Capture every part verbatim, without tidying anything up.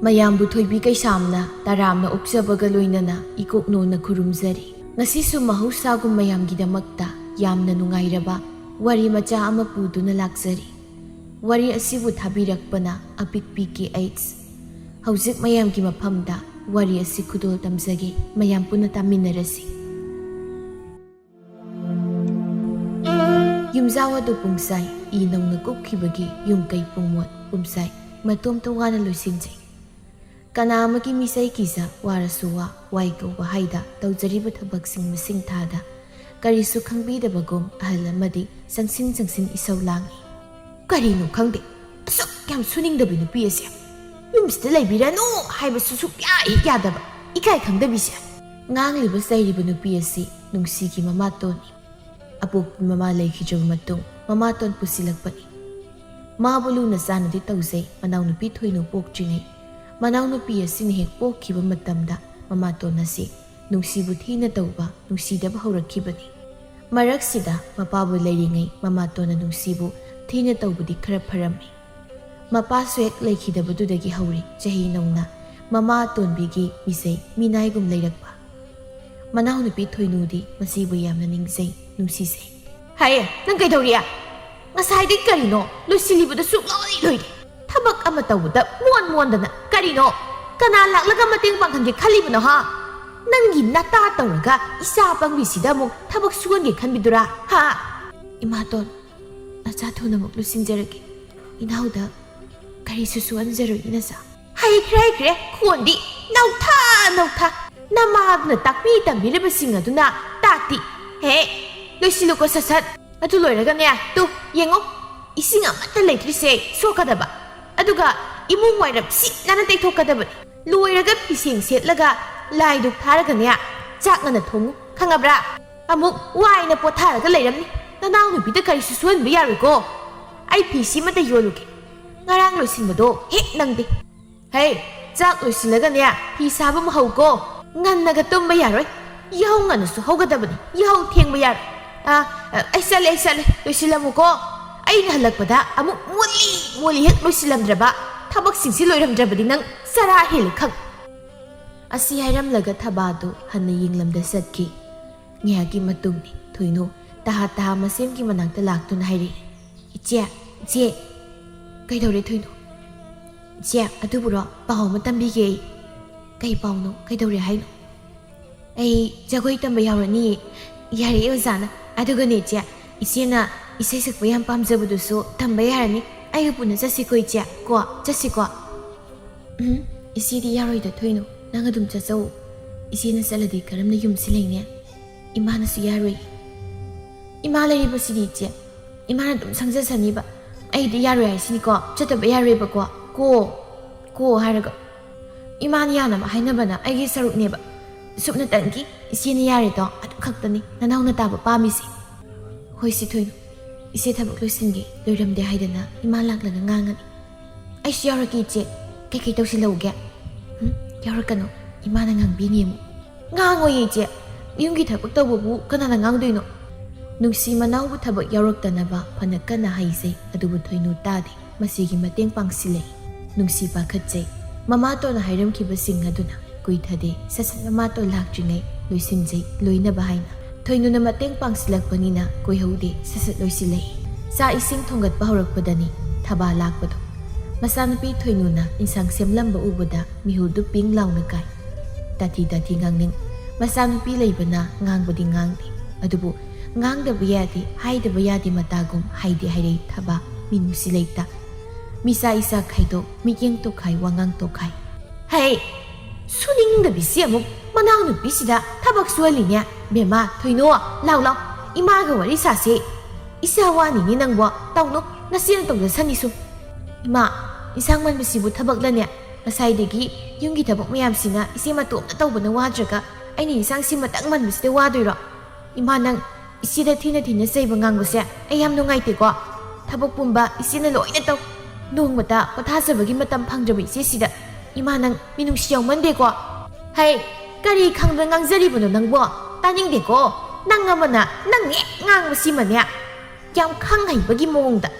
ꯃꯌꯥꯝꯕꯨ ꯊꯣꯏꯕꯤ ꯀꯩꯁꯥꯝꯅ ꯇꯔꯥꯝꯅ ꯑꯣꯛꯆꯕꯒ ꯂꯣꯏꯅꯅ ꯏꯀꯣꯛꯅꯣꯅ ꯈꯨꯔꯨꯝꯖꯔꯤ꯫ ꯉꯁꯤꯁꯨ ꯃꯍꯧꯁꯥꯒꯨꯝ ꯃꯌꯥꯝꯒꯤꯗꯃꯛꯇ ꯌꯥꯝꯅ ꯅꯨꯡꯉꯥꯏꯔꯕ ꯋꯥꯔꯤ ꯃꯆꯥ ꯑꯃ ꯄꯨꯗꯨꯅ ꯂꯥꯛꯆꯔꯤ꯫ ꯋꯥꯔꯤ ꯑꯁꯤꯕꯨ ꯊꯥꯕꯤꯔꯛꯄꯅ ꯑꯄꯤꯛꯄꯤ ꯀꯦ ꯑꯩꯆ꯫ ꯍꯧꯖꯤꯛ ꯃꯌꯥꯝꯒꯤ ꯃꯐꯝꯗ ꯋꯥꯔꯤ ꯑꯁꯤ ꯈꯨꯗꯣꯜ ꯇꯝꯖꯒꯦ, ꯃꯌꯥꯝ ꯄꯨꯟꯅ ꯇꯥꯃꯤꯟꯅꯔꯁꯤ꯫ ꯌꯨꯝꯖꯥꯎ ꯑꯗꯨ ꯄꯨꯡꯁꯥꯏ, ꯏ ꯅꯧꯅ ꯀꯨꯞꯈꯤꯕꯒꯤ ꯌꯨꯝ ꯀꯩ ꯄꯨꯡꯃꯣꯠ ꯄꯨꯝꯁꯥꯏ, ꯃꯇꯣꯝꯇ ꯋꯥꯅ ꯂꯣꯏꯁꯤꯟꯖꯩ꯫ ꯀꯅꯥ ꯑꯃꯒꯤ ꯃꯤꯁꯩ ꯀꯤꯖ ꯋꯥꯔꯁꯨ ꯋꯥ, ꯋꯥꯏ ꯀꯧꯕ ꯍꯥꯏꯗ ꯇꯧꯖꯔꯤꯕ ꯊꯕꯛꯁꯤꯡ ꯃꯁꯤꯡ ꯊꯥꯗ ꯀꯔꯤꯁꯨ ꯈꯪꯕꯤꯗꯕꯒꯨꯝ ꯑꯍꯜ ꯑꯃꯗꯤ ꯆꯪꯁꯤꯟ ꯆꯪꯁꯤꯟ ꯏꯁꯧ ꯂꯥꯡꯏ꯫ ꯀꯔꯤꯅꯣ ꯈꯪꯗꯦ, ꯑꯁꯨꯛ ꯌꯥꯝ ꯁꯨꯅꯤꯡꯗꯕꯤ ꯅꯨꯄꯤ ꯑꯁꯦ꯫ ꯌꯨꯝꯁꯤꯗ ꯂꯩꯕꯤꯔꯅꯨ ꯍꯥꯏꯕꯁꯨ ꯁꯨꯛꯌꯥ ꯍꯦꯛ ꯌꯥꯗꯕ, ꯏꯀꯥꯏ ꯈꯪꯗꯕꯤꯁꯦ꯫ ꯉꯥꯡꯂꯤꯕ ꯆꯩꯔꯤꯕ ꯅꯨꯄꯤ ꯑꯁꯤ ꯅꯨꯡꯁꯤꯒꯤ ꯃꯃꯥꯇꯣꯟꯅꯤ꯫ ꯑꯄꯣꯛꯄꯤ ꯃꯃꯥ ꯂꯩꯈꯤꯗ꯭ꯔꯕ ꯃꯇꯨꯡ ꯃꯃꯥꯇꯣꯟ ꯄꯨꯁꯤꯜꯂꯛꯄꯅꯤ꯫ ꯃꯥꯕꯨ ꯂꯨꯅ ꯆꯥꯟꯅꯗꯤ ꯇꯧꯖꯩ, ꯃꯅꯥꯎꯅꯨꯄꯤ ꯊꯣꯏꯅꯨ ꯄꯣꯛꯇ꯭ꯔꯤꯉꯩ꯫ ꯃꯅꯥꯎꯅꯨꯄꯤ ꯑꯁꯤꯅ ꯍꯦꯛ ꯄꯣꯛꯈꯤꯕ ꯃꯇꯝꯗ ꯃꯃꯥꯇꯣꯟ ꯑꯁꯤ ꯅꯨꯡꯁꯤꯕꯨ ꯊꯤꯅ ꯇꯧꯕ, ꯅꯨꯡꯁꯤꯗꯕ ꯍꯧꯔꯛꯈꯤꯕꯅꯤ꯫ ꯃꯔꯛꯁꯤꯗ ꯃꯄꯥꯕꯨ ꯂꯩꯔꯤꯉꯩ ꯃꯃꯥꯇꯣꯟꯅ ꯅꯨꯡꯁꯤꯕꯨ ꯊꯤꯅ ꯇꯧꯕꯗꯤ ꯈꯔ ꯐꯔꯝꯃꯤ꯫ ꯃꯄꯥꯁꯨ ꯍꯦꯛ ꯂꯩꯈꯤꯗꯕꯗꯨꯗꯒꯤ ꯍꯧꯔꯦ ꯆꯍꯤ ꯅꯧꯅ ꯃꯃꯥ ꯑꯇꯣꯟꯕꯤꯒꯤ ꯃꯤꯁꯩ ꯃꯤꯅꯥꯏꯒꯨꯝ ꯂꯩꯔꯛꯄ꯫ ꯃꯅꯥꯎꯅꯨꯄꯤ ꯊꯣꯏꯅꯨꯗꯤ ꯃꯁꯤꯕꯨ ꯌꯥꯝꯅ ꯅꯤꯡꯖꯩ, ꯅꯨꯡꯁꯤꯖꯩ꯫ ꯍꯥꯏꯌꯦ, ꯅꯪ ꯀꯩꯗꯧꯔꯤ? ꯉꯁꯥꯏꯗꯤ ꯀꯔꯤꯅꯣ? ꯂꯣꯏꯁꯤꯜꯂꯤꯕꯗ ꯁꯨꯛꯂꯣꯏ ꯂꯣꯏꯗꯦ꯫ ꯊꯕꯛ ꯑꯃ ꯇꯧꯕꯗ ꯃꯣꯟ ꯃꯣꯟꯗꯅ ꯀꯔꯤꯅꯣ? ꯀꯅꯥ ꯂꯥꯛꯂꯒ ꯃꯇꯦꯡ ꯄꯥꯡꯍꯟꯒꯦ ꯈꯜꯂꯤꯕꯅꯣ, ꯍꯥ? ꯅꯪꯒꯤ ꯅꯇꯥ ꯇꯧꯔꯒ ꯏꯆꯥ ꯄꯪꯕꯤꯁꯤꯗ ꯑꯃꯨꯛ ꯊꯕꯛ ꯁꯨꯍꯟꯒꯦ ꯈꯟꯕꯤꯗꯨꯔꯥ, ꯍꯥ? ꯏꯃꯥꯇꯣꯟ, ꯅꯆꯥ ꯊꯨꯅꯃꯛ ꯂꯣꯏꯁꯤꯟꯖꯔꯒꯦ꯫ ꯏꯅꯥꯎꯗ ꯀꯔꯤꯁꯨ ꯁꯨꯍꯟꯖꯔꯣꯏ, ꯏꯅꯆꯥ꯫ ꯍꯩꯈ꯭ꯔꯦ, ꯍꯩꯈ꯭ꯔꯦ, ꯈꯣꯟꯗꯤ ꯅꯧꯊꯥ, ꯅꯧꯊꯥ꯫ ꯅꯃꯥꯗꯨꯅ ꯇꯥꯛꯄꯤ ꯇꯝꯕꯤꯔꯤꯕꯁꯤꯡ ꯑꯗꯨꯅ ꯇꯥꯛꯇꯤ꯫ ꯍꯦ, ꯂꯣꯏꯁꯤꯜꯂꯨꯀꯣ ꯁꯠ ꯁꯠ꯫ ꯑꯗꯨ ꯂꯣꯏꯔꯒꯅꯦ, ꯇꯨ, ꯌꯦꯡꯉꯣ, ꯏꯁꯤꯡ ꯑꯃꯠꯇ ꯂꯩꯇ꯭ꯔꯤꯁꯦ ꯁꯣꯛꯀꯗꯕ꯫ ꯑꯗꯨꯒ ꯏꯃꯨꯡ ꯋꯥꯏꯔꯞ ꯁꯤꯠ ꯅꯥꯟꯅ ꯇꯩꯊꯣꯛꯀꯗꯕꯅꯤ꯫ ꯂꯣꯏꯔꯒ ꯐꯤꯁꯦꯡ ꯁꯦꯠꯂꯒ ꯂꯥꯏ ꯙꯨꯛ ꯊꯥꯔꯒꯅꯦ, ꯆꯥꯛ ꯉꯟꯅ ꯊꯣꯡꯉꯨ, ꯈꯪꯉꯕ꯭ꯔꯥ? ꯑꯃꯨꯛ ꯋꯥꯏꯅ ꯄꯣꯊꯥꯔꯒ ꯂꯩꯔꯝꯅꯤ꯫ ꯅꯅꯥꯎꯅꯨꯄꯤꯗ ꯀꯔꯤꯁꯨ ꯁꯨꯍꯟꯕ ꯌꯥꯔꯣꯏꯀꯣ꯫ ꯑꯩ ꯐꯤ ꯁꯤꯃꯇ ꯌꯣꯜꯂꯨꯒꯦ꯫ ꯉꯔꯥꯡ ꯂꯣꯏꯁꯤꯟꯕꯗꯣ ꯍꯦꯛ ꯅꯪꯗꯦ꯫ ꯍꯦ, ꯆꯥꯛ ꯂꯣꯏꯁꯤꯜꯂꯒꯅꯦ, ꯐꯤ ꯁꯥꯕ ꯑꯃ ꯍꯧꯀꯣ꯫ ꯉꯟꯅꯒ ꯇꯨꯝꯕ ꯌꯥꯔꯣꯏ꯫ ꯌꯥꯍꯧ ꯉꯟꯅꯁꯨ ꯍꯧꯒꯗꯕꯅꯤ꯫ ꯌꯥꯍꯧ ꯊꯦꯡꯕ ꯌꯥꯔꯣꯏ꯫ ꯑ, ꯑ, ꯑꯩ ꯆꯠꯂꯦ, ꯑꯩ ꯆꯠꯂꯦ꯫ ꯂꯣꯏꯁꯤꯜꯂꯝꯃꯨꯀꯣ꯫ ꯑꯩꯅ ꯍꯜꯂꯛꯄꯗ ꯑꯃꯨꯛ ꯃꯣꯜꯂꯤ ꯃꯣꯜꯂꯤ ꯍꯦꯛ ꯂꯣꯏꯁꯤꯜꯂꯝꯗ꯭ꯔꯕ꯫ ꯊꯕꯛꯁꯤꯡꯁꯤ ꯂꯣꯏꯔꯝꯗ꯭ꯔꯕꯗꯤ ꯅꯪ ꯆꯔꯥ ꯍꯦꯜꯂꯦ ꯈꯪ꯫ ꯑꯁꯤ ꯍꯥꯏꯔꯝꯂꯒ ꯊꯕꯥꯗꯨ ꯍꯟꯅ ꯌꯦꯡꯂꯝꯗ ꯆꯠꯈꯤ꯫ ꯉꯥꯏꯍꯥꯛꯀꯤ ꯃꯇꯨꯡꯗꯤ ꯊꯣꯏꯅꯨ ꯇꯍꯥ ꯇꯍꯥ ꯃꯁꯦꯝꯒꯤ ꯃꯅꯥꯛꯇ ꯂꯥꯛꯇꯨꯅ ꯍꯥꯏꯔꯛꯏ, "ꯏꯆꯦ, ꯏꯆꯦ!" "ꯀꯩꯗꯧꯔꯦ ꯊꯣꯏꯅꯨ?" "ꯏꯆꯦ, ꯑꯗꯨꯕꯨꯔꯣ, ꯄꯥꯎ ꯑꯃ ꯇꯝꯕꯤꯒꯦ ꯑꯩ꯫" "ꯀꯩ ꯄꯥꯎꯅꯣ? ꯀꯩꯗꯧꯔꯦ ꯍꯥꯏꯅꯣ?" "ꯑꯩ ꯖꯒꯣꯏ ꯇꯝꯕ ꯌꯥꯎꯔꯅꯤꯌꯦ꯫" "ꯌꯥꯔꯦ ꯑꯣꯖꯥꯅ꯫ ꯑꯗꯨꯒꯅꯦ ꯏꯆꯦ, ꯏꯆꯦꯅ ꯏꯁꯩ ꯁꯛꯄ ꯌꯥꯝ ꯄꯥꯝꯖꯕꯗꯨꯁꯨ ꯇꯝꯕ ꯌꯥꯔꯅꯤ꯫ ꯑꯩꯒ ꯄꯨꯟꯅ ꯆꯠꯁꯤꯀꯣ ꯏꯆꯦ, ꯀꯣ? ꯆꯠꯁꯤꯀꯣ?" "ꯎꯝ, ꯏꯆꯦꯗꯤ ꯌꯥꯔꯣꯏꯗ ꯊꯣꯏꯅꯨ꯫ ꯅꯪ ꯑꯗꯨꯝ ꯆꯠꯆꯧ꯫ ꯏꯆꯦꯅ ꯆꯠꯂꯗꯤ ꯀꯔꯝꯅ ꯌꯨꯝꯁꯤ ꯂꯩꯅꯤ? ꯏꯃꯥꯅꯁꯨ ꯌꯥꯔꯣꯏ꯫" "ꯏꯃꯥ ꯂꯩꯔꯤꯕꯁꯤꯗꯤ ꯏꯆꯦ, ꯏꯃꯥꯅ ꯑꯗꯨꯝ ꯁꯪꯖꯁꯅꯤꯕ꯫ ꯑꯩꯗꯤ ꯌꯥꯔꯣꯏ ꯍꯥꯏꯁꯤꯅꯤꯀꯣ, ꯆꯠꯇꯕ ꯌꯥꯔꯣꯏꯕꯀꯣ꯫ ꯀꯣ, ꯀꯣ ꯍꯥꯏꯔꯒ ꯏꯃꯥꯅ ꯌꯥꯅꯕ ꯍꯥꯏꯅꯕꯅ ꯑꯩꯒꯤ ꯁꯔꯨꯛꯅꯦꯕ꯫ ꯁꯨꯞꯅꯇꯪꯒꯤ ꯏꯆꯦꯅ ꯌꯥꯔꯦꯗꯣ ꯑꯗꯨ ꯈꯛꯇꯅꯤ ꯅꯅꯥꯎ ꯅꯇꯥꯕ ꯄꯥꯝꯃꯤꯁꯦ꯫" "ꯍꯣꯏ ꯁꯤ ꯊꯣꯏꯅꯨ, ꯏꯆꯦ ꯊꯕꯛ ꯂꯣꯏꯁꯤꯟꯒꯦ, ꯂꯣꯏꯔꯝꯗꯦ ꯍꯥꯏꯗꯅ ꯏꯃꯥ ꯂꯥꯛꯂꯒ ꯉꯥꯡꯉꯅꯤ꯫ ꯑꯩꯁꯨ ꯌꯥꯎꯔꯛꯀꯦ ꯏꯆꯦ꯫ ꯀꯩꯀꯩ ꯇꯧꯁꯤꯜꯍꯧꯒꯦ?" "ꯎꯝ, ꯌꯥꯎꯔꯛꯀꯅꯨ, ꯏꯃꯥꯅ ꯉꯥꯡꯕꯤꯅꯤ ꯑꯃꯨꯛ꯫" "ꯉꯥꯡꯉꯣꯏꯌꯦ ꯏꯆꯦ, ꯌꯨꯝꯒꯤ ꯊꯕꯛ ꯇꯧꯕꯕꯨ ꯀꯅꯥꯅ ꯉꯥꯡꯗꯣꯏꯅꯣ?" ꯅꯨꯡꯁꯤ ꯃꯅꯥꯎꯕꯨ ꯊꯕꯛ ꯌꯥꯎꯔꯛꯇꯅꯕ ꯐꯅ ꯀꯟꯅ ꯍꯩꯖꯩ, ꯑꯗꯨꯕꯨ ꯊꯣꯏꯅꯨ ꯇꯥꯗꯦ꯫ ꯃꯁꯤꯒꯤ ꯃꯇꯦꯡ ꯄꯥꯡꯁꯤꯜꯂꯛꯏ꯫ ꯅꯨꯡꯁꯤ ꯄꯥꯈꯠꯆꯩ꯫ ꯃꯃꯥꯇꯣꯟꯅ ꯍꯥꯏꯔꯝꯈꯤꯕꯁꯤꯡ ꯑꯗꯨꯅ ꯀꯨꯏꯊꯗꯦ꯫ ꯁꯠ ꯁꯠ ꯃꯃꯥꯇꯣꯟ ꯂꯥꯛꯇ꯭ꯔꯤꯉꯩ ꯂꯣꯏꯁꯤꯟꯖꯩ, ꯂꯣꯏꯅꯕ ꯍꯥꯏꯅ꯫ ꯊꯣꯏꯅꯨꯅ ꯃꯇꯦꯡ ꯄꯥꯡꯁꯤꯜꯂꯛꯄꯅꯤꯅ ꯀꯨꯏꯍꯧꯗꯦ, ꯁꯠ ꯁꯠ ꯂꯣꯏꯁꯤꯜꯂꯛꯏ꯫ ꯆꯥꯛ ꯏꯁꯤꯡ ꯊꯣꯡꯒꯠꯄ ꯍꯧꯔꯛꯄꯗꯅꯤ ꯊꯕꯥ ꯂꯥꯛꯄꯗꯣ꯫ ꯃꯆꯥꯅꯨꯄꯤ ꯊꯣꯏꯅꯨꯅ ꯏꯟꯁꯥꯡ ꯁꯦꯝꯂꯝꯕ ꯎꯕꯗ ꯃꯤꯍꯨꯜꯗꯨ ꯄꯤꯡ ꯂꯥꯎꯅ ꯀꯥꯏ꯫ ꯇꯥꯊꯤ ꯇꯥꯊꯤ ꯉꯥꯡꯅꯤꯡ꯫ ꯃꯆꯥꯅꯨꯄꯤ ꯂꯩꯕꯅ ꯉꯥꯡꯕꯗꯤ ꯉꯥꯡꯗꯦ꯫ ꯑꯗꯨꯕꯨ ꯉꯥꯡꯗꯕ ꯌꯥꯗꯦ, ꯍꯥꯏꯗꯕ ꯌꯥꯗꯦ ꯃꯇꯥꯒꯨꯝ ꯍꯥꯏꯗꯤ ꯍꯥꯏꯔꯩ ꯊꯕꯥ, ꯃꯤꯅꯨꯡꯁꯤ ꯂꯩꯇ꯫ ꯃꯤꯆꯥ ꯏꯆꯥ ꯈꯥꯏꯗꯣꯛ, ꯃꯤꯠꯌꯦꯡ ꯇꯣꯈꯥꯏ, ꯋꯥꯉꯥꯡ ꯇꯣꯈꯥꯏ꯫ ꯍꯩ! ꯁꯨꯅꯤꯡꯗꯕꯤꯁꯤ ꯑꯃꯨꯛ ꯃꯅꯥꯎꯅꯨꯄꯤꯁꯤꯗ ꯊꯕꯛ ꯁꯨꯍꯜꯂꯤꯅꯦ꯫ ꯕꯦꯝꯃ, ꯊꯣꯏꯅꯣ, ꯂꯥꯎ ꯂꯥꯎ, ꯏꯃꯥꯒ ꯋꯥꯔꯤ ꯁꯥꯁꯦ꯫ ꯏꯆꯥ ꯋꯥꯅꯤꯅꯦ ꯅꯪꯕꯣ, ꯇꯧꯅꯨ, ꯅꯆꯦꯅ ꯇꯧꯖꯁꯅꯤ ꯁꯨꯝ꯫ ꯏꯃꯥ, ꯏꯟꯁꯥꯡ ꯃꯟꯕꯁꯤꯕꯨ ꯊꯕꯛꯂꯅꯦ? ꯉꯁꯥꯏꯗꯒꯤ ꯌꯨꯝꯒꯤ ꯊꯕꯛ ꯃꯌꯥꯝꯁꯤꯅ ꯏꯆꯦ ꯃꯇꯣꯝꯇ ꯇꯧꯕꯅ ꯋꯥꯗ꯭ꯔꯒ ꯑꯩꯅ ꯏꯟꯁꯥꯡꯁꯤ ꯃꯇꯪ ꯃꯟꯕꯁꯤꯗ ꯋꯥꯗꯣꯏꯔꯣ? ꯏꯃꯥ, ꯅꯪ ꯏꯆꯦꯗ ꯊꯤꯅ ꯊꯤꯅ ꯆꯩꯕ ꯉꯥꯡꯕꯁꯦ ꯑꯩ ꯌꯥꯝ ꯅꯨꯡꯉꯥꯏꯇꯦꯀꯣ꯫ ꯊꯕꯛ ꯄꯨꯝꯕ ꯏꯆꯦꯅ ꯂꯣꯏꯅ ꯇꯧ꯫ ꯅꯣꯡꯃꯇ ꯄꯣꯊꯥꯖꯕꯒꯤ ꯃꯇꯝ ꯐꯪꯗ꯭ꯔꯕ ꯏꯆꯦꯁꯤꯗ ꯏꯃꯥ, ꯅꯪ ꯃꯤꯅꯨꯡꯁꯤ ꯌꯥꯎꯃꯟꯗꯦꯀꯣ꯫ ꯍꯩ, ꯀꯔꯤ ꯈꯪꯗ ꯉꯥꯡꯖꯔꯤꯕꯅꯣ ꯅꯪꯕꯣ? ꯇꯥꯅꯤꯡꯗꯦꯀꯣ꯫ ꯅꯪ ꯑꯃꯅ ꯅꯪ ꯍꯦꯛ ꯉꯥꯡꯕꯁꯤꯃꯅꯦ꯫ ꯌꯥꯝ ꯈꯪ ꯍꯩꯕꯒꯤ ꯃꯑꯣꯡꯗ꯫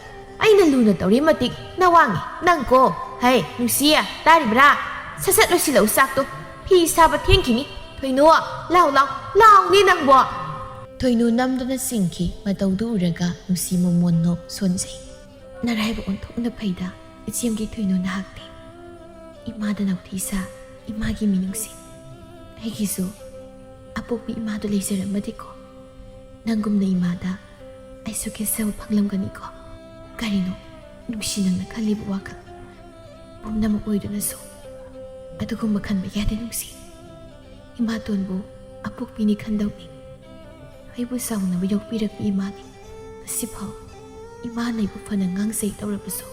ꯑꯩꯅ ꯂꯨꯅ ꯇꯧꯔꯤ ꯃꯇꯤꯛ ꯅꯋꯥꯡꯉꯦ ꯅꯪꯀꯣ꯫ ꯍꯩ, ꯅꯨꯡꯁꯤ, ꯇꯥꯔꯤꯕ꯭ꯔꯥ? ꯁꯠ ꯁꯠ ꯂꯣꯏꯁꯤꯜꯂꯛꯎ ꯆꯥꯛꯇꯣ꯫ ꯐꯤ ꯁꯥꯕ ꯊꯦꯡꯈꯤꯅꯤ꯫ ꯊꯣꯏꯅꯨ, ꯂꯥꯎ, ꯂꯥꯎ, ꯂꯥꯎꯅꯦ ꯅꯪꯕꯣ꯫ ꯊꯣꯏꯅꯨ ꯅꯝꯗꯨꯅ ꯆꯤꯡꯈꯤ꯫ ꯃꯇꯧꯗꯨ ꯎꯔꯒ ꯅꯨꯡꯁꯤ ꯃꯃꯣꯟ ꯅꯣꯛ ꯁꯣꯟꯖꯩ꯫ ꯅꯔꯥꯏꯕꯛ ꯑꯣꯟꯊꯣꯛꯅ ꯐꯩꯗ, ꯏꯆꯦꯝꯒꯤ ꯊꯣꯏꯅꯨ ꯅꯍꯥꯛꯇꯤ꯫ ꯏꯃꯥꯗ ꯅꯥꯎꯊꯤ ꯁꯥ, ꯏꯃꯥꯒꯤ ꯃꯤꯅꯨꯡꯁꯤ꯫ ꯑꯩꯒꯤꯁꯨ ꯑꯄꯣꯛꯄꯤ ꯏꯃꯥꯗꯨ ꯂꯩꯖꯔꯝꯃꯗꯤꯀꯣ꯫ ꯅꯪꯒꯨꯝꯅ ꯏꯃꯥꯗ ꯑꯩꯁꯨ ꯀꯦꯁꯕ ꯐꯪꯂꯝꯒꯅꯤꯀꯣ꯫ ꯀꯔꯤꯅꯣ ꯅꯨꯡꯁꯤ ꯅꯪꯅ ꯈꯜꯂꯤꯕ ꯋꯥꯈꯜ ꯄꯨꯝꯅꯃꯛ ꯑꯣꯏꯗꯨꯅꯁꯨ? ꯑꯗꯨꯒꯨꯝꯕ ꯈꯟꯕ ꯌꯥꯗꯦ ꯅꯨꯡꯁꯤ꯫ ꯏꯃꯥꯇꯣꯟꯕꯨ ꯑꯄꯣꯛꯄꯤꯅꯤ ꯈꯟꯗꯧꯅꯤ꯫ ꯑꯩꯕꯨ ꯆꯥꯎꯅꯕ ꯌꯣꯛꯄꯤꯔꯛꯄ ꯏꯃꯥꯅꯤ꯫ ꯉꯁꯤꯐꯥꯎ ꯏꯃꯥꯅ ꯑꯩꯕꯨ ꯐꯅ ꯉꯥꯡꯖꯩ ꯇꯧꯔꯕꯁꯨ